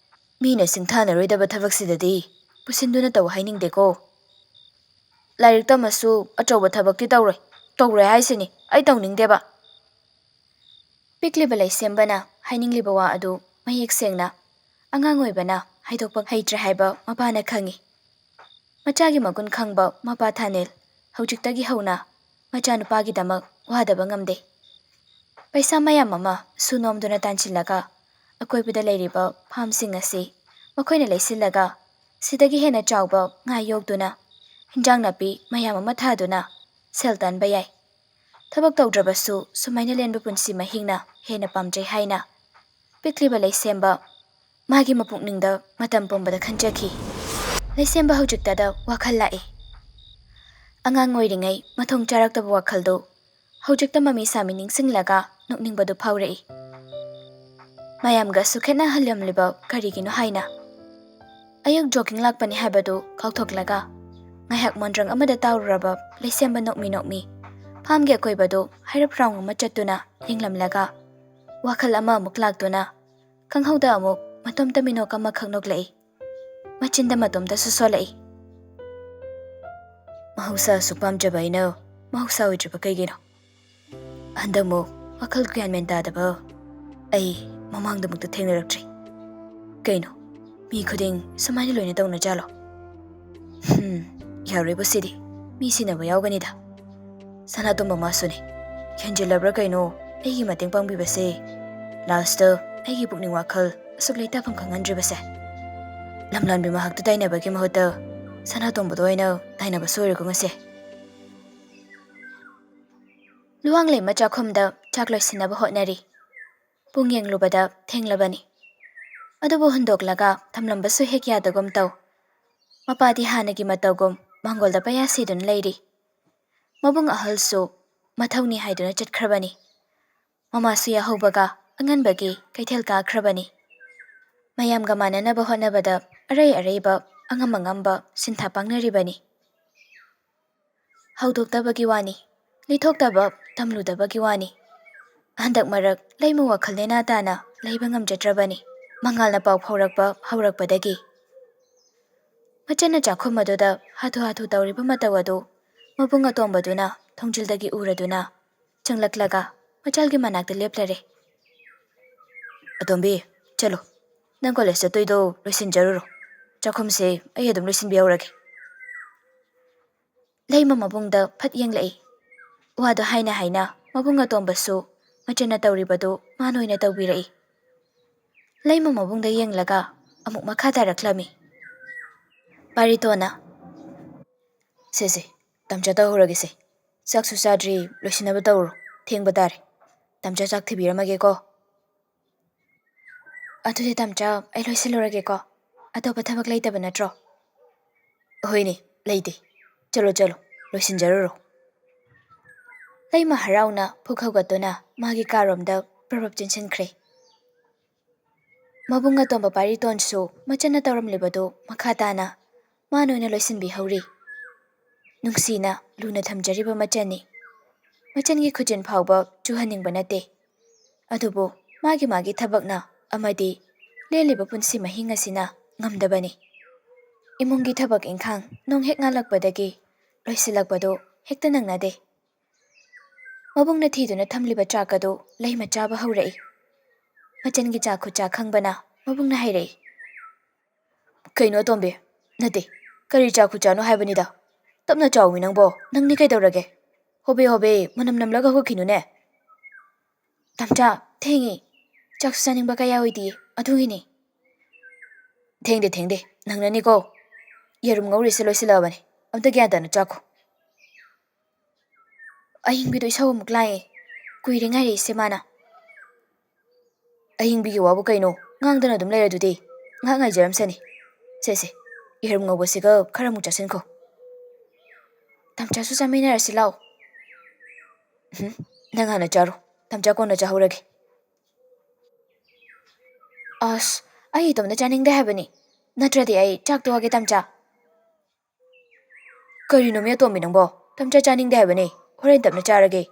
ꯃꯤꯅ ꯁꯤꯡꯊꯥꯅꯔꯣꯏꯗꯕ ꯊꯕꯛꯁꯤꯗꯗꯤ ꯄꯨꯁꯤꯟꯗꯨꯅ ꯇꯧ ꯍꯥꯏꯅꯤꯡꯗꯦꯀꯣ꯫ ꯂꯥꯏꯔꯤꯛ ꯇꯝꯃꯁꯨ ꯑꯆꯧꯕ ꯊꯕꯛꯇꯤ ꯇꯧꯔꯣꯏ꯫ ꯇꯧꯔꯣꯏ ꯍꯥꯏꯁꯤꯅꯤ, ꯑꯩ ꯇꯧꯅꯤꯡꯗꯦꯕ꯫ ꯄꯤꯛꯂꯤꯕ ꯂꯩꯁꯦꯝꯕꯅ ꯍꯥꯏꯅꯤꯡꯂꯤꯕ ꯋꯥ ꯑꯗꯨ ꯃꯌꯦꯛ ꯁꯦꯡꯅ ꯑꯉꯥꯡ ꯑꯣꯏꯕꯅ ꯍꯥꯏꯗꯣꯛꯄ ꯍꯩꯇ꯭ꯔꯦ ꯍꯥꯏꯕ ꯃꯄꯥꯅ ꯈꯪꯏ꯫ ꯃꯆꯥꯒꯤ ꯃꯒꯨꯟ ꯈꯪꯕ ꯃꯄꯥ ꯊꯥꯅꯤꯜ ꯍꯧꯖꯤꯛꯇꯒꯤ ꯍꯧꯅ ꯃꯆꯥꯅꯨꯄꯥꯒꯤꯗꯃꯛ ꯋꯥꯗꯕ ꯉꯝꯗꯦ꯫ ꯄꯩꯁꯥ ꯃꯌꯥꯝ ꯑꯃ ꯁꯨ ꯅꯣꯝꯗꯨꯅ ꯇꯥꯟꯁꯤꯜꯂꯒ ꯑꯀꯣꯏꯕꯗ ꯂꯩꯔꯤꯕ ꯐꯥꯝꯁꯤꯡ ꯑꯁꯤ ꯃꯈꯣꯏꯅ ꯂꯩꯁꯤꯜꯂꯒ ꯁꯤꯗꯒꯤ ꯍꯦꯟꯅ ꯆꯥꯎꯕ ꯉꯥ ꯌꯣꯛꯇꯨꯅ ꯍꯤꯟꯖꯥꯡ ꯅꯥꯄꯤ ꯃꯌꯥꯝ ꯑꯃ ꯊꯥꯗꯨꯅ ꯁꯦꯜ ꯇꯥꯟꯕ ꯌꯥꯏ꯫ ꯊꯕꯛ ꯇꯧꯗ꯭ꯔꯕꯁꯨ ꯁꯨꯃꯥꯏꯅ ꯂꯦꯟꯕ ꯄꯨꯟꯁꯤ ꯃꯍꯤꯡꯅ ꯍꯦꯟꯅ ꯄꯥꯝꯖꯩ ꯍꯥꯏꯅ ꯄꯤꯛꯂꯤꯕ ꯂꯩꯁꯦꯝꯕ ꯃꯥꯒꯤ ꯃꯄꯨꯛꯅꯤꯡꯗ ꯃꯇꯝ ꯄꯨꯝꯕꯗ ꯈꯟꯖꯈꯤ꯫ ꯂꯩꯁꯦꯝꯕ ꯍꯧꯖꯤꯛꯇꯗ ꯋꯥꯈꯜ ꯂꯥꯛꯏ꯫ ꯑꯉꯥꯡ ꯑꯣꯏꯔꯤꯉꯩ ꯃꯊꯣꯡ ꯆꯥꯔꯛꯇꯕ ꯋꯥꯈꯜꯗꯨ ꯍꯧꯖꯤꯛꯇ ꯃꯃꯤ ꯁꯥꯃꯤ ꯅꯤꯡꯁꯤꯡꯂꯒ ꯅꯣꯛꯅꯤꯡꯕꯗꯨ ꯐꯥꯎꯔꯛꯏ꯫ ꯃꯌꯥꯝꯒꯁꯨ ꯈꯦꯠꯅꯍꯜꯂꯝꯂꯤꯕ ꯀꯔꯤꯒꯤꯅꯣ ꯍꯥꯏꯅ꯫ ꯑꯌꯨꯛ ꯖꯣꯒꯤꯡ ꯂꯥꯛꯄꯅꯤ ꯍꯥꯏꯕꯗꯨ ꯀꯥꯎꯊꯣꯛꯂꯒ ꯉꯥꯏꯍꯥꯛ ꯃꯣꯟꯗ꯭ꯔꯪ ꯑꯃꯗ ꯇꯥꯎꯔꯨꯔꯕ ꯂꯩꯁꯦꯝꯕ ꯅꯣꯛꯃꯤ ꯅꯣꯛꯃꯤ ꯐꯥꯝꯒꯤ ꯑꯀꯣꯏꯕꯗꯨ ꯍꯥꯏꯔꯞ ꯔꯥꯎꯟ ꯑꯃ ꯆꯠꯇꯨꯅ ꯌꯦꯡꯂꯝꯂꯒ ꯋꯥꯈꯜ ꯑꯃ ꯑꯃꯨꯛ ꯂꯥꯛꯇꯨꯅ ꯈꯪꯍꯧꯗ ꯑꯃꯨꯛ ꯃꯇꯣꯝꯇ ꯃꯤꯅꯣꯛ ꯑꯃꯈꯛ ꯅꯣꯛꯂꯛꯏ꯫ ꯃꯆꯤꯟꯗ ꯃꯇꯣꯝꯇꯁꯨ ꯁꯣꯜꯂꯛꯏ꯫ "ꯃꯍꯧꯁꯥ ꯑꯁꯨꯛ ꯄꯥꯝꯖꯕ ꯑꯩꯅ ꯃꯍꯧꯁꯥ ꯑꯣꯏꯗ꯭ꯔꯤꯕ ꯀꯩꯒꯤꯅꯣ? ꯍꯟꯗꯛꯃꯨꯛ ꯋꯥꯈꯜ ꯒ꯭ꯌꯥꯟ ꯃꯦꯟ ꯇꯥꯗꯕ ꯑꯩ ꯃꯃꯥꯡꯗꯃꯨꯛꯇ ꯊꯦꯡꯅꯔꯛꯇ꯭ꯔꯤ꯫ ꯀꯩꯅꯣ, ꯃꯤ ꯈꯨꯗꯤꯡ ꯁꯨꯃꯥꯏꯅ ꯂꯣꯏꯅ ꯇꯧꯅꯖꯥꯠꯂꯣ? ꯍꯝ, ꯌꯥꯔꯣꯏꯕꯨ ꯁꯤꯗꯤ꯫ ꯃꯤ ꯁꯤꯟꯅꯕ ꯌꯥꯎꯒꯅꯤꯗ꯫ ꯁꯅꯥꯇꯣꯝꯕ ꯃꯥꯁꯨꯅꯤ꯫ ꯍꯦꯟꯖꯤꯜꯂꯕ꯭ꯔꯥ ꯀꯩꯅꯣ ꯑꯩꯒꯤ ꯃꯇꯦꯡ ꯄꯥꯡꯕꯤꯕꯁꯦ꯫ ꯂꯥꯁꯇ ꯑꯩꯒꯤ ꯄꯨꯛꯅꯤꯡ ꯋꯥꯈꯜ ꯑꯁꯨꯛ ꯂꯩꯇꯥꯐꯝ ꯈꯪꯍꯟꯗ꯭ꯔꯤꯕꯁꯦ꯫ ꯂꯝꯂꯥꯟꯕꯤ ꯃꯍꯥꯛꯇ ꯇꯥꯏꯅꯕꯒꯤ ꯃꯍꯨꯠꯇ ꯁꯅꯥꯇꯣꯝꯕꯗ ꯑꯣꯏꯅ ꯇꯥꯏꯅꯕ ꯁꯣꯏꯔꯦꯀꯣ ꯉꯁꯤ꯫ ꯂꯨꯋꯥꯡꯂꯩꯃ ꯆꯥꯛꯈꯨꯝꯗ ꯆꯥꯛ ꯂꯣꯏꯁꯤꯟꯅꯕ ꯍꯣꯠꯅꯔꯤ꯫ ꯄꯨꯡ ꯌꯦꯡꯂꯨꯕꯗ ꯊꯦꯡꯂꯕꯅꯤ꯫ ꯑꯗꯨꯕꯨ ꯍꯨꯟꯗꯣꯛꯂꯒ ꯊꯝꯂꯝꯕꯁꯨ ꯍꯦꯛ ꯌꯥꯗꯒꯨꯝ ꯇꯧ꯫ ꯃꯄꯥꯗꯤ ꯍꯥꯟꯅꯒꯤ ꯃꯇꯧꯒꯨꯝ ꯃꯥꯡꯒꯣꯜꯗ ꯄꯩꯌꯥ ꯁꯤꯗꯨꯅ ꯂꯩꯔꯤ꯫ ꯃꯕꯨꯡ ꯑꯍꯜꯁꯨ ꯃꯊꯧꯅꯤ ꯍꯥꯏꯗꯨꯅ ꯆꯠꯈ꯭ꯔꯕꯅꯤ꯫ ꯃꯃꯥꯁꯨ ꯌꯥꯍꯧꯕꯒ ꯑꯉꯟꯕꯒꯤ ꯀꯩꯊꯦꯜ ꯀꯥꯈ꯭ꯔꯕꯅꯤ꯫ ꯃꯌꯥꯝꯒ ꯃꯥꯟꯅꯅꯕ ꯍꯣꯠꯅꯕꯗ ꯑꯔꯩ ꯑꯔꯩꯕ, ꯑꯉꯝ ꯑꯉꯝꯕ ꯁꯤꯟꯊꯥ ꯄꯥꯡꯅꯔꯤꯕꯅꯤ꯫ ꯍꯧꯗꯣꯛꯇꯕꯒꯤ ꯋꯥꯅꯤ, ꯂꯤꯊꯣꯛꯇꯕ, ꯇꯝꯂꯨꯗꯕꯒꯤ ꯋꯥꯅꯤ꯫ ꯍꯟꯗꯛ ꯃꯔꯛ ꯂꯩꯃ ꯋꯥꯈꯜ ꯅꯦꯅꯥ ꯇꯥꯅ ꯂꯩꯕ ꯉꯝꯖꯗ꯭ꯔꯕꯅꯤ꯫ ꯃꯉꯥꯜꯅ ꯄꯥꯎ ꯐꯥꯎꯔꯛꯄ ꯍꯧꯔꯛꯄꯗꯒꯤ꯫ ꯃꯆꯟꯅ ꯆꯥꯛꯈꯨꯝ ꯑꯗꯨꯗ ꯍꯥꯊꯨ ꯍꯥꯊꯨ ꯇꯧꯔꯤꯕ ꯃꯇꯧ ꯑꯗꯨ ꯃꯕꯨꯡ ꯑꯇꯣꯝꯕꯗꯨꯅ ꯊꯣꯡꯖꯤꯜꯗꯒꯤ ꯎꯔꯗꯨꯅ ꯆꯪꯂꯛꯂꯒ ꯃꯆꯜꯒꯤ ꯃꯅꯥꯛꯇ ꯂꯦꯞꯂꯔꯦ꯫ "ꯑꯇꯣꯝꯕꯤ, ꯆꯠꯂꯣ, ꯅꯪ ꯀꯣꯂꯦꯖ ꯆꯠꯇꯣꯏꯗꯣ ꯂꯣꯏꯁꯤꯟꯖꯔꯨꯔꯣ꯫ ꯆꯥꯛꯈꯨꯝꯁꯦ ꯑꯩ ꯑꯗꯨꯝ ꯂꯣꯏꯁꯤꯟꯕꯤꯍꯧꯔꯒꯦ꯫" ꯂꯩꯃ ꯃꯕꯨꯡꯗ ꯐꯠ ꯌꯦꯡꯂꯛꯏ꯫ ꯋꯥꯗꯨ ꯍꯥꯏꯅ ꯍꯥꯏꯅ ꯃꯕꯨꯡ ꯑꯇꯣꯝꯕꯁꯨ ꯃꯆꯟꯅ ꯇꯧꯔꯤꯕꯗꯨ ꯃꯥꯅ ꯑꯣꯏꯅ ꯇꯧꯕꯤꯔꯛꯏ꯫ ꯂꯩꯃ ꯃꯕꯨꯡꯗ ꯌꯦꯡꯂꯒ ꯑꯃꯨꯛ ꯃꯈꯥ ꯇꯥꯔꯛꯂꯝꯃꯤ꯫ ꯄꯥꯔꯤꯇꯣꯟꯅ, "ꯁꯦ ꯁꯦ, ꯇꯝꯆꯥ ꯇꯧꯍꯧꯔꯒꯦꯁꯦ꯫ ꯆꯥꯛꯁꯨ ꯆꯥꯗ꯭ꯔꯤ, ꯂꯣꯏꯁꯤꯟꯅꯕ ꯇꯧꯔꯣ꯫ ꯊꯦꯡꯕ ꯇꯥꯔꯦ꯫ ꯇꯝꯆꯥ ꯆꯥꯛ ꯊꯤꯕꯤꯔꯝꯃꯒꯦꯀꯣ꯫" "ꯑꯗꯨꯗꯤ ꯇꯝꯆꯥ, ꯑꯩ ꯂꯣꯏꯁꯤꯜꯂꯨꯔꯒꯦꯀꯣ꯫ ꯑꯇꯣꯞꯄ ꯊꯕꯛ ꯂꯩꯇꯕ ꯅꯠꯇ꯭ꯔꯣ?" "ꯍꯣꯏꯅꯦ, ꯂꯩꯇꯦ꯫ ꯆꯠꯂꯣ ꯆꯠꯂꯣ, ꯂꯣꯏꯁꯤꯟꯖꯔꯨꯔꯣ꯫" ꯂꯩꯃ ꯍꯔꯥꯎꯅ ꯄꯨꯛ ꯍꯧꯒꯠꯇꯨꯅ ꯃꯥꯒꯤ ꯀꯥꯔꯣꯝꯗ ꯄ꯭ꯔꯞ ꯄ꯭ꯔꯞ ꯆꯦꯟꯁꯤꯟꯈ꯭ꯔꯦ꯫ ꯃꯕꯨꯡ ꯑꯇꯣꯝꯕ ꯄꯥꯔꯤꯇꯣꯟꯁꯨ ꯃꯆꯟꯅ ꯇꯧꯔꯝꯂꯤꯕꯗꯨ ꯃꯈꯥ ꯇꯥꯅ ꯃꯥꯅ ꯑꯣꯏꯅ ꯂꯣꯏꯁꯤꯟꯕꯤꯍꯧꯔꯤ꯫ ꯅꯨꯡꯁꯤꯅ ꯂꯨꯅ ꯊꯝꯖꯔꯤꯕ ꯃꯆꯟꯅꯤ꯫ ꯃꯆꯟꯒꯤ ꯈꯨꯖꯤꯟ ꯐꯥꯎꯕ ꯆꯨꯍꯟꯅꯤꯡꯕ ꯅꯠꯇꯦ꯫ ꯑꯗꯨꯕꯨ ꯃꯥꯒꯤ ꯃꯥꯒꯤ ꯊꯕꯛꯅ ꯑꯃꯗꯤ ꯂꯦꯜꯂꯤꯕ ꯄꯨꯟꯁꯤ ꯃꯍꯤꯡ ꯑꯁꯤꯅ ꯉꯝꯗꯕꯅꯤ꯫ ꯏꯃꯨꯡꯒꯤ ꯊꯕꯛ ꯏꯪꯈꯥꯡ ꯅꯣꯡ ꯍꯦꯛ ꯉꯥꯜꯂꯛꯄꯗꯒꯤ ꯂꯣꯏꯁꯤꯜꯂꯛꯄꯗꯨ ꯍꯦꯛꯇ ꯅꯪꯅꯗꯦ꯫ ꯃꯕꯨꯡꯅ ꯊꯤꯗꯨꯅ ꯊꯝꯂꯤꯕ ꯆꯥꯛ ꯑꯗꯨ ꯂꯩꯃ ꯆꯥꯕ ꯍꯧꯔꯛꯏ꯫ ꯃꯆꯟꯒꯤ ꯆꯥꯛ ꯈꯨꯠꯆꯥ ꯈꯪꯕꯅ ꯃꯕꯨꯡꯅ ꯍꯥꯏꯔꯛꯏ, "ꯀꯩꯅꯣ ꯑꯇꯣꯝꯕꯤ? ꯅꯠꯇꯦ, ꯀꯔꯤ ꯆꯥꯛ ꯈꯨꯠꯆꯥꯅꯣ ꯍꯥꯏꯕꯅꯤꯗ꯫ ꯇꯞꯅ ꯆꯥꯎꯃꯤ ꯅꯪꯕꯣ, ꯅꯪꯅꯤ ꯀꯩꯗꯧꯔꯒꯦ? ꯍꯣꯕꯦ ꯍꯣꯕꯦ ꯃꯅꯝ ꯅꯝꯂꯒ ꯍꯧꯒꯠꯈꯤꯅꯨꯅꯦ꯫" "ꯇꯝꯆꯥ, ꯊꯦꯡꯉꯤ꯫ ꯆꯥꯛꯁꯨ ꯆꯥꯅꯤꯡꯕ ꯀꯌꯥ ꯑꯣꯏꯗꯤꯌꯦ, ꯑꯗꯨꯒꯤꯅꯤ꯫" "ꯊꯦꯡꯗꯦ, ꯊꯦꯡꯗꯦ, ꯅꯪꯅꯅꯤꯀꯣ꯫ ꯌꯦꯔꯨꯝ ꯉꯧꯔꯤꯁꯦ ꯂꯣꯏꯁꯤꯜꯂꯛꯑꯕꯅꯤ꯫ ꯑꯝꯇ ꯒ꯭ꯌꯥꯟ ꯇꯥꯅ ꯆꯥꯈꯣ꯫" ꯑꯍꯤꯡꯕꯤꯗꯣ ꯏꯁꯧ ꯑꯃꯨꯛ ꯂꯥꯡꯉꯦ꯫ ꯀꯨꯏꯔꯦ ꯉꯥꯏꯔꯛꯏꯁꯦ ꯃꯥꯅ꯫ "ꯑꯍꯤꯡꯕꯤꯒꯤ ꯋꯥꯕꯨ ꯀꯩꯅꯣ? ꯉꯥꯡꯗꯅ ꯑꯗꯨꯝ ꯂꯩꯔꯗꯨꯗꯤ꯫ ꯉꯥꯏꯍꯥꯛ ꯉꯥꯏꯖꯔꯝꯁꯅꯤ꯫ ꯁꯦ, ꯁꯦ, ꯌꯦꯔꯨꯝ ꯉꯧꯕꯁꯤꯒ ꯈꯔ ꯑꯃꯨꯛ ꯆꯥꯁꯤꯟꯈꯣ꯫" "ꯇꯝꯆꯥꯁꯨ ꯆꯥꯃꯤꯟꯅꯔꯁꯤ ꯂꯥꯛꯑꯣ꯫" "ꯎꯝ, ꯅꯪ ꯍꯥꯟꯅ ꯆꯥꯔꯣ꯫ ꯇꯝꯆꯥ ꯀꯣꯟꯅ ꯆꯥꯍꯧꯔꯒꯦ꯫ ꯑꯁ, ꯑꯩ ꯏꯇꯣꯝꯇ ꯆꯥꯅꯤꯡꯗꯦ ꯍꯥꯏꯕꯅꯤ꯫ ꯅꯠꯇ꯭ꯔꯗꯤ ꯑꯩ ꯆꯥꯛ ꯇꯣꯛꯑꯒꯦ, ꯇꯝꯆꯥ꯫ ꯀꯔꯤꯅꯣ ꯃꯤ ꯑꯇꯣꯝꯕꯤ ꯅꯪꯕꯣ? ꯇꯝꯆꯥ ꯆꯥꯅꯤꯡꯗꯦ ꯍꯥꯏꯕꯅꯤ꯫ ꯍꯣꯔꯦꯟ ꯇꯞꯅ ꯆꯥꯔꯒꯦ꯫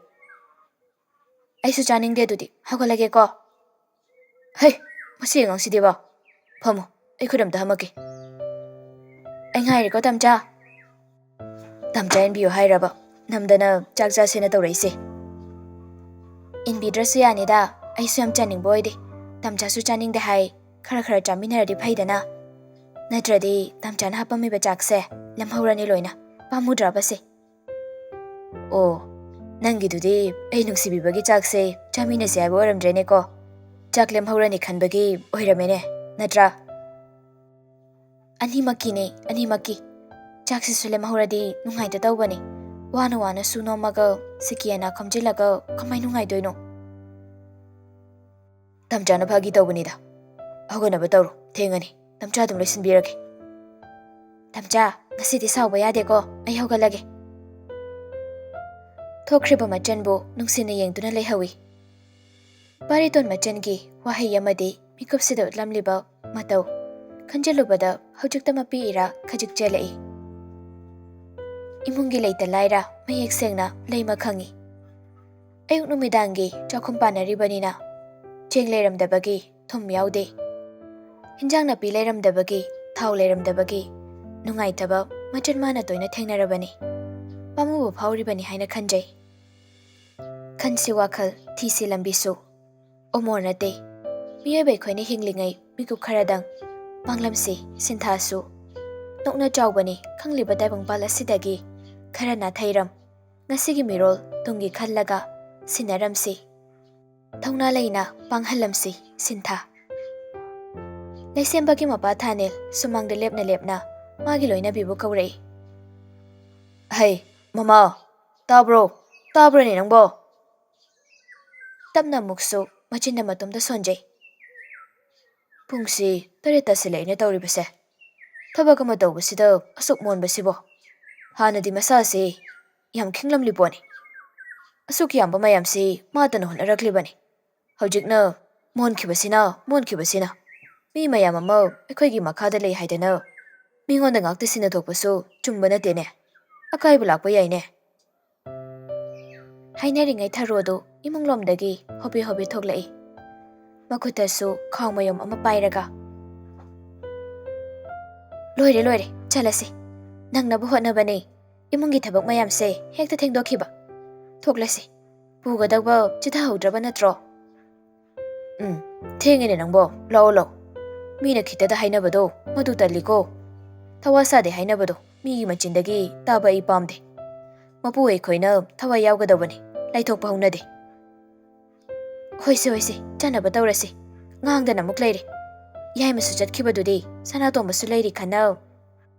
ꯑꯩꯁꯨ ꯆꯥꯅꯤꯡꯗꯦ, ꯑꯗꯨꯗꯤ ꯍꯧꯒꯠꯂꯒꯦꯀꯣ꯫ ꯍꯩ, ꯃꯁꯤ ꯑꯉꯥꯡꯁꯤꯗꯤꯕ꯫ ꯐꯝꯃꯨ, ꯑꯩ ꯈꯨꯠ ꯑꯝꯇ ꯍꯥꯝꯃꯛꯀꯦ꯫ ꯑꯩ ꯉꯥꯏꯔꯦꯀꯣ, ꯇꯝꯆꯥ꯫ ꯇꯝꯆꯥ ꯏꯟꯕꯤꯌꯨ ꯍꯥꯏꯔꯕ? ꯅꯝꯗꯅ ꯆꯥꯛ ꯆꯥꯁꯦꯅ ꯇꯧꯔꯛꯏꯁꯦ꯫ ꯏꯟꯕꯤꯗ꯭ꯔꯁꯨ ꯌꯥꯅꯤꯗ, ꯑꯩꯁꯨ ꯌꯥꯝ ꯆꯥꯅꯤꯡꯕ ꯑꯣꯏꯗꯦ꯫ ꯇꯝꯆꯥꯁꯨ ꯆꯥꯅꯤꯡꯗꯦ ꯍꯥꯏ, ꯈꯔ ꯈꯔ ꯆꯥꯃꯤꯟꯅꯔꯗꯤ ꯐꯩꯗꯅ꯫ ꯅꯠꯇ꯭ꯔꯗꯤ ꯇꯝꯆꯥꯅ ꯍꯥꯞꯄꯝꯃꯤꯕ ꯆꯥꯛꯁꯦ ꯂꯦꯝꯍꯧꯔꯅꯤ ꯂꯣꯏꯅ꯫ ꯄꯥꯝꯃꯨꯗ꯭ꯔꯕꯁꯦ? ꯑꯣ, ꯅꯪꯒꯤꯗꯨꯗꯤ ꯑꯩ ꯅꯨꯡꯁꯤꯕꯤꯕꯒꯤ ꯆꯥꯛꯁꯦ ꯆꯥꯃꯤꯟꯅꯁꯦ ꯍꯥꯏꯕ ꯑꯣꯏꯔꯝꯗ꯭ꯔꯦꯅꯦꯀꯣ꯫ ꯆꯥꯛ ꯂꯦꯝꯍꯧꯔꯅꯤ ꯈꯟꯕꯒꯤ ꯑꯣꯏꯔꯝꯃꯦꯅꯦ, ꯅꯠꯇ꯭ꯔꯥ? ꯑꯅꯤꯃꯛꯀꯤꯅꯦ, ꯑꯅꯤꯃꯛꯀꯤ꯫ ꯆꯥꯛꯁꯤꯁꯨ ꯂꯦꯝꯍꯧꯔꯗꯤ ꯅꯨꯡꯉꯥꯏꯇ ꯇꯧꯕꯅꯦ꯫ ꯋꯥꯅ ꯋꯥꯅ ꯁꯨ ꯅꯣꯝꯃꯒ ꯁꯤꯀꯤ ꯑꯅꯥ ꯈꯣꯝꯖꯤꯜꯂꯒ ꯀꯃꯥꯏ ꯅꯨꯡꯉꯥꯏꯗꯣꯏꯅꯣ? ꯇꯝꯆꯥꯅ ꯐꯥꯒꯤ ꯇꯧꯕꯅꯤꯗ꯫ ꯍꯧꯒꯠꯅꯕ ꯇꯧꯔꯣ, ꯊꯦꯡꯉꯅꯤ꯫ ꯇꯝꯆꯥ ꯑꯗꯨꯝ ꯂꯣꯏꯁꯤꯟꯕꯤꯔꯒꯦ꯫ ꯇꯝꯆꯥ, ꯉꯁꯤꯗꯤ ꯁꯥꯎꯕ ꯌꯥꯗꯦꯀꯣ, ꯑꯩ ꯍꯧꯒꯠꯂꯒꯦ꯫ ꯊꯣꯛꯈ꯭ꯔꯤꯕ ꯃꯆꯟꯕꯨ ꯅꯨꯡꯁꯤꯅ ꯌꯦꯡꯗꯨꯅ ꯂꯩꯍꯧꯏ꯫ ꯕꯥꯔꯤꯇꯣꯟ ꯃꯆꯟꯒꯤ ꯋꯥꯍꯩ ꯑꯃꯗꯤ ꯃꯤꯀꯨꯞꯁꯤꯗ ꯎꯠꯂꯝꯂꯤꯕ ꯃꯇꯧ ꯈꯟꯖꯤꯜꯂꯨꯕꯗ ꯍꯧꯖꯤꯛꯇ ꯃꯄꯤ ꯏꯔꯥ ꯈꯖꯤꯛ ꯆꯦꯜꯂꯛꯏ꯫ ꯏꯃꯨꯡꯒꯤ ꯂꯩꯇ ꯂꯥꯏꯔ ꯃꯌꯦꯛ ꯁꯦꯡꯅ ꯂꯩꯃ ꯈꯪꯏ꯫ ꯑꯌꯨꯛ ꯅꯨꯃꯤꯗꯥꯡꯒꯤ ꯆꯥꯛꯈꯨꯝ ꯄꯥꯟꯅꯔꯤꯕꯅꯤꯅ ꯆꯦꯡ ꯂꯩꯔꯝꯗꯕꯒꯤ ꯊꯨꯝ ꯌꯥꯎꯗꯦ꯫ ꯍꯤꯟꯖꯥꯡ ꯅꯥꯄꯤ ꯂꯩꯔꯝꯗꯕꯒꯤ, ꯊꯥꯎ ꯂꯩꯔꯝꯗꯕꯒꯤ ꯅꯨꯡꯉꯥꯏꯇꯕ ꯃꯆꯟ ꯃꯥꯅ ꯇꯣꯏꯅ ꯊꯦꯡꯅꯔꯕꯅꯤ꯫ ꯄꯥꯝꯃꯨꯕ ꯐꯥꯎꯔꯤꯕꯅꯤ ꯍꯥꯏꯅ ꯈꯟꯖꯩ꯫ ꯈꯟꯁꯤ ꯋꯥꯈꯜ, ꯊꯤꯁꯤ ꯂꯝꯕꯤꯁꯨ꯫ ꯑꯣꯃꯣꯔ ꯅꯠꯇꯦ꯫ ꯃꯤꯑꯣꯏꯕ ꯑꯩꯈꯣꯏꯅ ꯍꯤꯡꯂꯤꯉꯩ ꯃꯤꯀꯨꯞ ꯈꯔꯗꯪ ꯃꯥꯡꯂꯝꯁꯤ ꯁꯤꯟꯊꯥꯁꯨ꯫ ꯅꯣꯛꯅ ꯆꯥꯎꯕꯅꯤ ꯈꯪꯂꯤꯕ ꯇꯥꯏꯕꯪꯄꯥꯜ ꯑꯁꯤꯗꯒꯤ ꯈꯔ ꯅꯥꯊꯩꯔꯝ꯫ ꯉꯁꯤꯒꯤ ꯃꯤꯔꯣꯜ ꯇꯨꯡꯒꯤ ꯈꯜꯂꯒ ꯁꯤꯟꯅꯔꯝꯁꯤ꯫ ꯊꯧꯅꯥ ꯂꯩꯅ ꯄꯥꯡꯍꯜꯂꯝꯁꯤ ꯁꯤꯟꯊꯥ꯫ ꯂꯩꯁꯦꯝꯕꯒꯤ ꯃꯄꯥ ꯊꯥꯅꯤꯜ ꯁꯨꯃꯥꯡꯗ ꯂꯦꯞꯅ ꯂꯦꯞꯅ ꯃꯥꯒꯤ ꯂꯣꯏꯅꯕꯤꯕꯨ ꯀꯧꯔꯛꯏ꯫ "ꯍꯩ, ꯃꯃꯥ, ꯇꯥꯕ꯭ꯔꯣ? ꯇꯥꯕ꯭ꯔꯣꯅꯦ ꯅꯪꯕꯣ?" ꯇꯞꯅ ꯑꯃꯨꯛꯁꯨ ꯃꯆꯤꯟꯗ ꯃꯇꯣꯝꯇ ꯁꯣꯟꯖꯩ꯫ "ꯄꯨꯡꯁꯤ ꯇꯔꯦꯠ ꯇꯥꯁꯤꯜꯂꯛꯑꯦꯅꯦ ꯇꯧꯔꯤꯕꯁꯦ꯫ ꯊꯕꯛ ꯑꯃ ꯇꯧꯕꯁꯤꯗ ꯑꯁꯨꯛ ꯃꯣꯟꯕꯁꯤꯕꯣ꯫ ꯍꯥꯟꯅꯗꯤ ꯃꯁꯥꯁꯦ ꯌꯥꯝ ꯈꯤꯡꯂꯝꯂꯤ ꯄꯣꯠꯅꯤ꯫ ꯑꯁꯨꯛ ꯌꯥꯝꯕ ꯃꯌꯥꯝꯁꯤ ꯃꯥꯇꯅ ꯍꯣꯠꯅꯔꯛꯂꯤꯕꯅꯤ꯫ ꯍꯧꯖꯤꯛꯅ ꯃꯣꯟꯈꯤꯕꯁꯤꯅ, ꯃꯣꯟꯈꯤꯕꯁꯤꯅ꯫ ꯃꯤ ꯃꯌꯥꯝ ꯑꯃ ꯑꯩꯈꯣꯏꯒꯤ ꯃꯈꯥꯗ ꯂꯩ ꯍꯥꯏꯗꯅ ꯃꯤꯉꯣꯟꯗ ꯉꯥꯛꯇ ꯁꯤꯟꯅꯊꯣꯛꯄꯁꯨ ꯆꯨꯝꯕ ꯅꯠꯇꯦꯅꯦ꯫ ꯑꯀꯥꯏꯕ ꯂꯥꯛꯄ ꯌꯥꯏꯅꯦ꯫ ꯍꯥꯏꯅꯔꯤꯉꯩ ꯊꯔꯣꯗꯨ ꯏꯃꯨꯡꯂꯣꯝꯗꯒꯤ ꯍꯣꯕꯦ ꯍꯣꯕꯦ ꯊꯣꯛꯂꯛꯏ꯫ ꯃꯈꯨꯠꯇꯁꯨ ꯈꯥꯎ ꯃꯌꯨꯝ ꯑꯃ ꯄꯥꯏꯔꯒ, "ꯂꯣꯏꯔꯦ, ꯂꯣꯏꯔꯦ, ꯆꯠꯂꯁꯤ꯫ ꯅꯪꯅꯕ ꯍꯣꯠꯅꯕꯅꯦ ꯏꯃꯨꯡꯒꯤ ꯊꯕꯛ ꯃꯌꯥꯝꯁꯦ ꯍꯦꯛꯇ ꯊꯦꯡꯗꯣꯛꯈꯤꯕ꯫ ꯊꯣꯛꯂꯁꯤ꯫ ꯄꯨꯒꯗꯧꯕ ꯆꯤꯊꯍꯧꯗ꯭ꯔꯕ ꯅꯠꯇ꯭ꯔꯣ?" "ꯎꯝ, ꯊꯦꯡꯉꯦꯅꯦ ꯅꯪꯕꯣ꯫ ꯂꯥꯛꯑꯣ, ꯂꯥꯛꯑꯣ꯫ ꯃꯤꯅ ꯈꯤꯇꯗ ꯍꯥꯏꯅꯕꯗꯣ ꯃꯗꯨ ꯇꯜꯂꯤꯀꯣ꯫ ꯊꯋꯥ ꯁꯥꯗꯦ ꯍꯥꯏꯅꯕꯗꯣ ꯃꯤꯒꯤ ꯃꯆꯤꯟꯗꯒꯤ ꯇꯥꯕ ꯑꯩ ꯄꯥꯝꯗꯦ꯫ ꯃꯄꯨ ꯑꯩꯈꯣꯏꯅ ꯊꯋꯥꯏ ꯌꯥꯎꯒꯗꯧꯕꯅꯤ, ꯂꯥꯏꯊꯣꯛꯄ ꯍꯧꯅꯗꯦ꯫" "ꯍꯣꯏꯁꯦ, ꯍꯣꯏꯁꯦ, ꯆꯠꯅꯕ ꯇꯧꯔꯁꯤ꯫ ꯉꯥꯡꯗꯅ ꯑꯃꯨꯛ ꯂꯩꯔꯦ꯫ ꯌꯥꯏꯃꯁꯨ ꯆꯠꯈꯤꯕꯗꯨꯗꯤ ꯁꯅꯥꯇꯣꯝꯕꯁꯨ ꯂꯩꯔꯤ ꯈꯟꯅ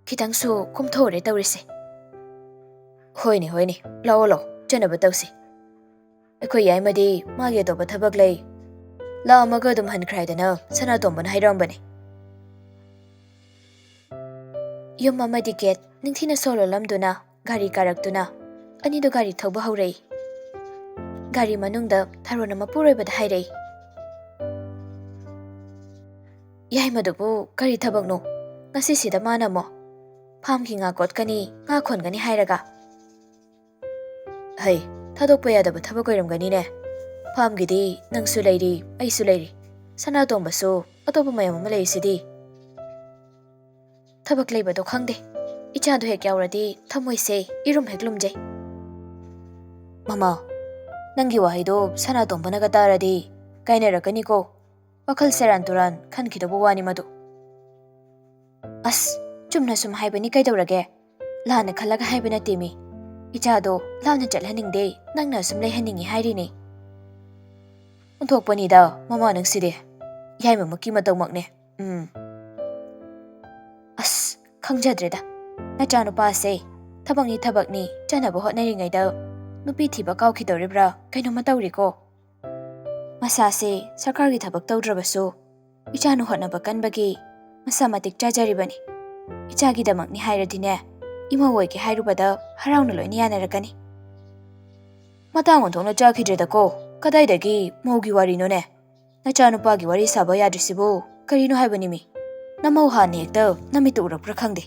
ꯈꯤꯇꯪꯁꯨ ꯀꯣꯝꯊꯣꯛꯎꯔꯦ ꯇꯧꯔꯤꯁꯦ꯫" "ꯍꯣꯏꯅꯦ, ꯍꯣꯏꯅꯦ, ꯂꯥꯛꯑꯣ, ꯂꯥꯛꯑꯣ, ꯆꯠꯅꯕ ꯇꯧꯁꯤ꯫ ꯑꯩꯈꯣꯏ ꯌꯥꯏꯃꯗꯤ ꯃꯥꯒꯤ ꯑꯇꯣꯞꯄ ꯊꯕꯛ ꯂꯩ꯫ ꯂꯥꯛꯑꯝꯃꯒ ꯑꯗꯨꯝ ꯍꯟꯈ꯭ꯔꯦ ꯍꯥꯏꯗꯅ ꯁꯅꯥꯇꯣꯝꯕꯅ ꯍꯥꯏꯔꯝꯕꯅꯦ꯫" ꯌꯨꯝ ꯑꯃꯗꯤ ꯒꯦꯠ ꯅꯤꯡꯊꯤꯅ ꯁꯣ ꯂꯣꯜꯂꯝꯗꯨꯅ ꯒꯥꯔꯤ ꯀꯥꯔꯛꯇꯨꯅ ꯑꯅꯤꯗꯨ ꯒꯥꯔꯤ ꯊꯧꯕ ꯍꯧꯔꯛꯏ꯫ ꯒꯥꯔꯤ ꯃꯅꯨꯡꯗ ꯊꯔꯣꯅ ꯃꯄꯨꯔꯣꯏꯕꯗ ꯍꯥꯏꯔꯛꯏ, "ꯌꯥꯏꯃꯗꯨꯕꯨ ꯀꯔꯤ ꯊꯕꯛꯅꯣ? ꯉꯁꯤꯁꯤꯗ ꯃꯥꯅ ꯑꯃꯨꯛ ꯐꯥꯝꯒꯤ ꯉꯥ ꯀꯣꯠꯀꯅꯤ, ꯉꯥ ꯈꯣꯟꯒꯅꯤ ꯍꯥꯏꯔꯒ?" "ꯍꯩ, ꯊꯥꯗꯣꯛꯄ ꯌꯥꯗꯕ ꯊꯕꯛ ꯑꯣꯏꯔꯝꯒꯅꯤꯅꯦ꯫ ꯐꯥꯝꯒꯤꯗꯤ ꯅꯪꯁꯨ ꯂꯩꯔꯤ, ꯑꯩꯁꯨ ꯂꯩꯔꯤ꯫ ꯁꯅꯥꯇꯣꯝꯕꯁꯨ ꯑꯇꯣꯞꯄ ꯃꯌꯥꯝ ꯑꯃ ꯂꯩꯔꯤꯁꯤꯗꯤ꯫" "ꯊꯕꯛ ꯂꯩꯕꯗꯣ ꯈꯪꯗꯦ꯫ ꯏꯆꯥꯗꯣ ꯍꯦꯛ ꯌꯥꯎꯔꯗꯤ ꯊꯃꯣꯏꯁꯦ ꯏꯔꯨꯝ ꯍꯦꯛ ꯂꯨꯝꯖꯩ꯫" "ꯃꯃꯥ, ꯅꯪꯒꯤ ꯋꯥꯍꯩꯗꯣ ꯁꯅꯥꯇꯣꯝꯕꯅꯒ ꯇꯥꯔꯗꯤ ꯀꯥꯏꯅꯔꯛꯀꯅꯤꯀꯣ꯫ ꯋꯥꯈꯜ ꯁꯦꯔꯥꯟ ꯇꯨꯔꯥꯟ ꯈꯟꯈꯤꯗꯧꯕ ꯋꯥꯅꯤ ꯃꯗꯨ꯫" "ꯑꯁ, ꯆꯨꯝꯅ ꯁꯨꯝ ꯍꯥꯏꯕꯅꯤ ꯀꯩꯗꯧꯔꯒꯦ? ꯂꯥꯟꯅ ꯈꯜꯂꯒ ꯍꯥꯏꯕ ꯅꯠꯇꯦ ꯃꯤ꯫ ꯏꯆꯥꯗꯣ ꯂꯥꯞꯅ ꯆꯠꯍꯟꯅꯤꯡꯗꯦ, ꯅꯪꯅ ꯑꯁꯨꯝ ꯂꯩꯍꯟꯅꯤꯡꯉꯤ ꯍꯥꯏꯔꯤꯅꯦ꯫" "ꯑꯣꯟꯊꯣꯛꯄꯅꯤꯗ, ꯃꯃꯥ ꯅꯪꯁꯤꯗꯤ꯫ ꯌꯥꯏꯃꯃꯛꯀꯤ ꯃꯇꯧꯃꯛꯅꯦ꯫ ꯎꯝ꯫ ꯑꯁ, ꯈꯪꯖꯗ꯭ꯔꯦꯗ꯫ ꯅꯆꯥꯅꯨꯄꯥꯁꯦ ꯊꯕꯛꯅꯤ ꯊꯕꯛꯅꯤ ꯆꯠꯅꯕ ꯍꯣꯠꯅꯔꯤꯉꯩꯗ ꯅꯨꯄꯤ ꯊꯤꯕ ꯀꯥꯎꯈꯤꯗꯧꯔꯤꯕ꯭ꯔꯥ ꯀꯩꯅꯣꯝꯃ ꯇꯧꯔꯤꯀꯣ꯫ ꯃꯁꯥꯁꯦ ꯁꯔꯀꯥꯔꯒꯤ ꯊꯕꯛ ꯇꯧꯗ꯭ꯔꯕꯁꯨ ꯏꯆꯥꯅ ꯍꯣꯠꯅꯕ ꯀꯟꯕꯒꯤ ꯃꯁꯥ ꯃꯇꯤꯛ ꯆꯥꯖꯔꯤꯕꯅꯤ꯫ ꯏꯆꯥꯒꯤꯗꯃꯛꯅꯤ ꯍꯥꯏꯔꯗꯤꯅꯦ, ꯏꯃꯧ ꯑꯣꯏꯒꯦ ꯍꯥꯏꯔꯨꯕꯗ ꯍꯔꯥꯎꯅ ꯂꯣꯏꯅ ꯌꯥꯅꯔꯛꯀꯅꯤ꯫" ꯃꯇꯥꯡ ꯑꯣꯟꯊꯣꯛꯅ ꯆꯥꯈꯤꯗ꯭ꯔꯦꯗꯀꯣ꯫ ꯀꯗꯥꯏꯗꯒꯤ ꯃꯧꯒꯤ ꯋꯥꯔꯤꯅꯣꯅꯦ? ꯅꯆꯥꯅꯨꯄꯥꯒꯤ ꯋꯥꯔꯤ ꯁꯥꯕ ꯌꯥꯗ꯭ꯔꯤꯁꯤꯕꯨ ꯀꯔꯤꯅꯣ ꯍꯥꯏꯕꯅꯤꯃꯤ? ꯅꯃꯧ ꯍꯥꯟꯅ ꯍꯦꯛꯇ ꯅꯃꯤꯠꯇ ꯎꯔꯛꯄ꯭ꯔꯥ ꯈꯪꯗꯦ꯫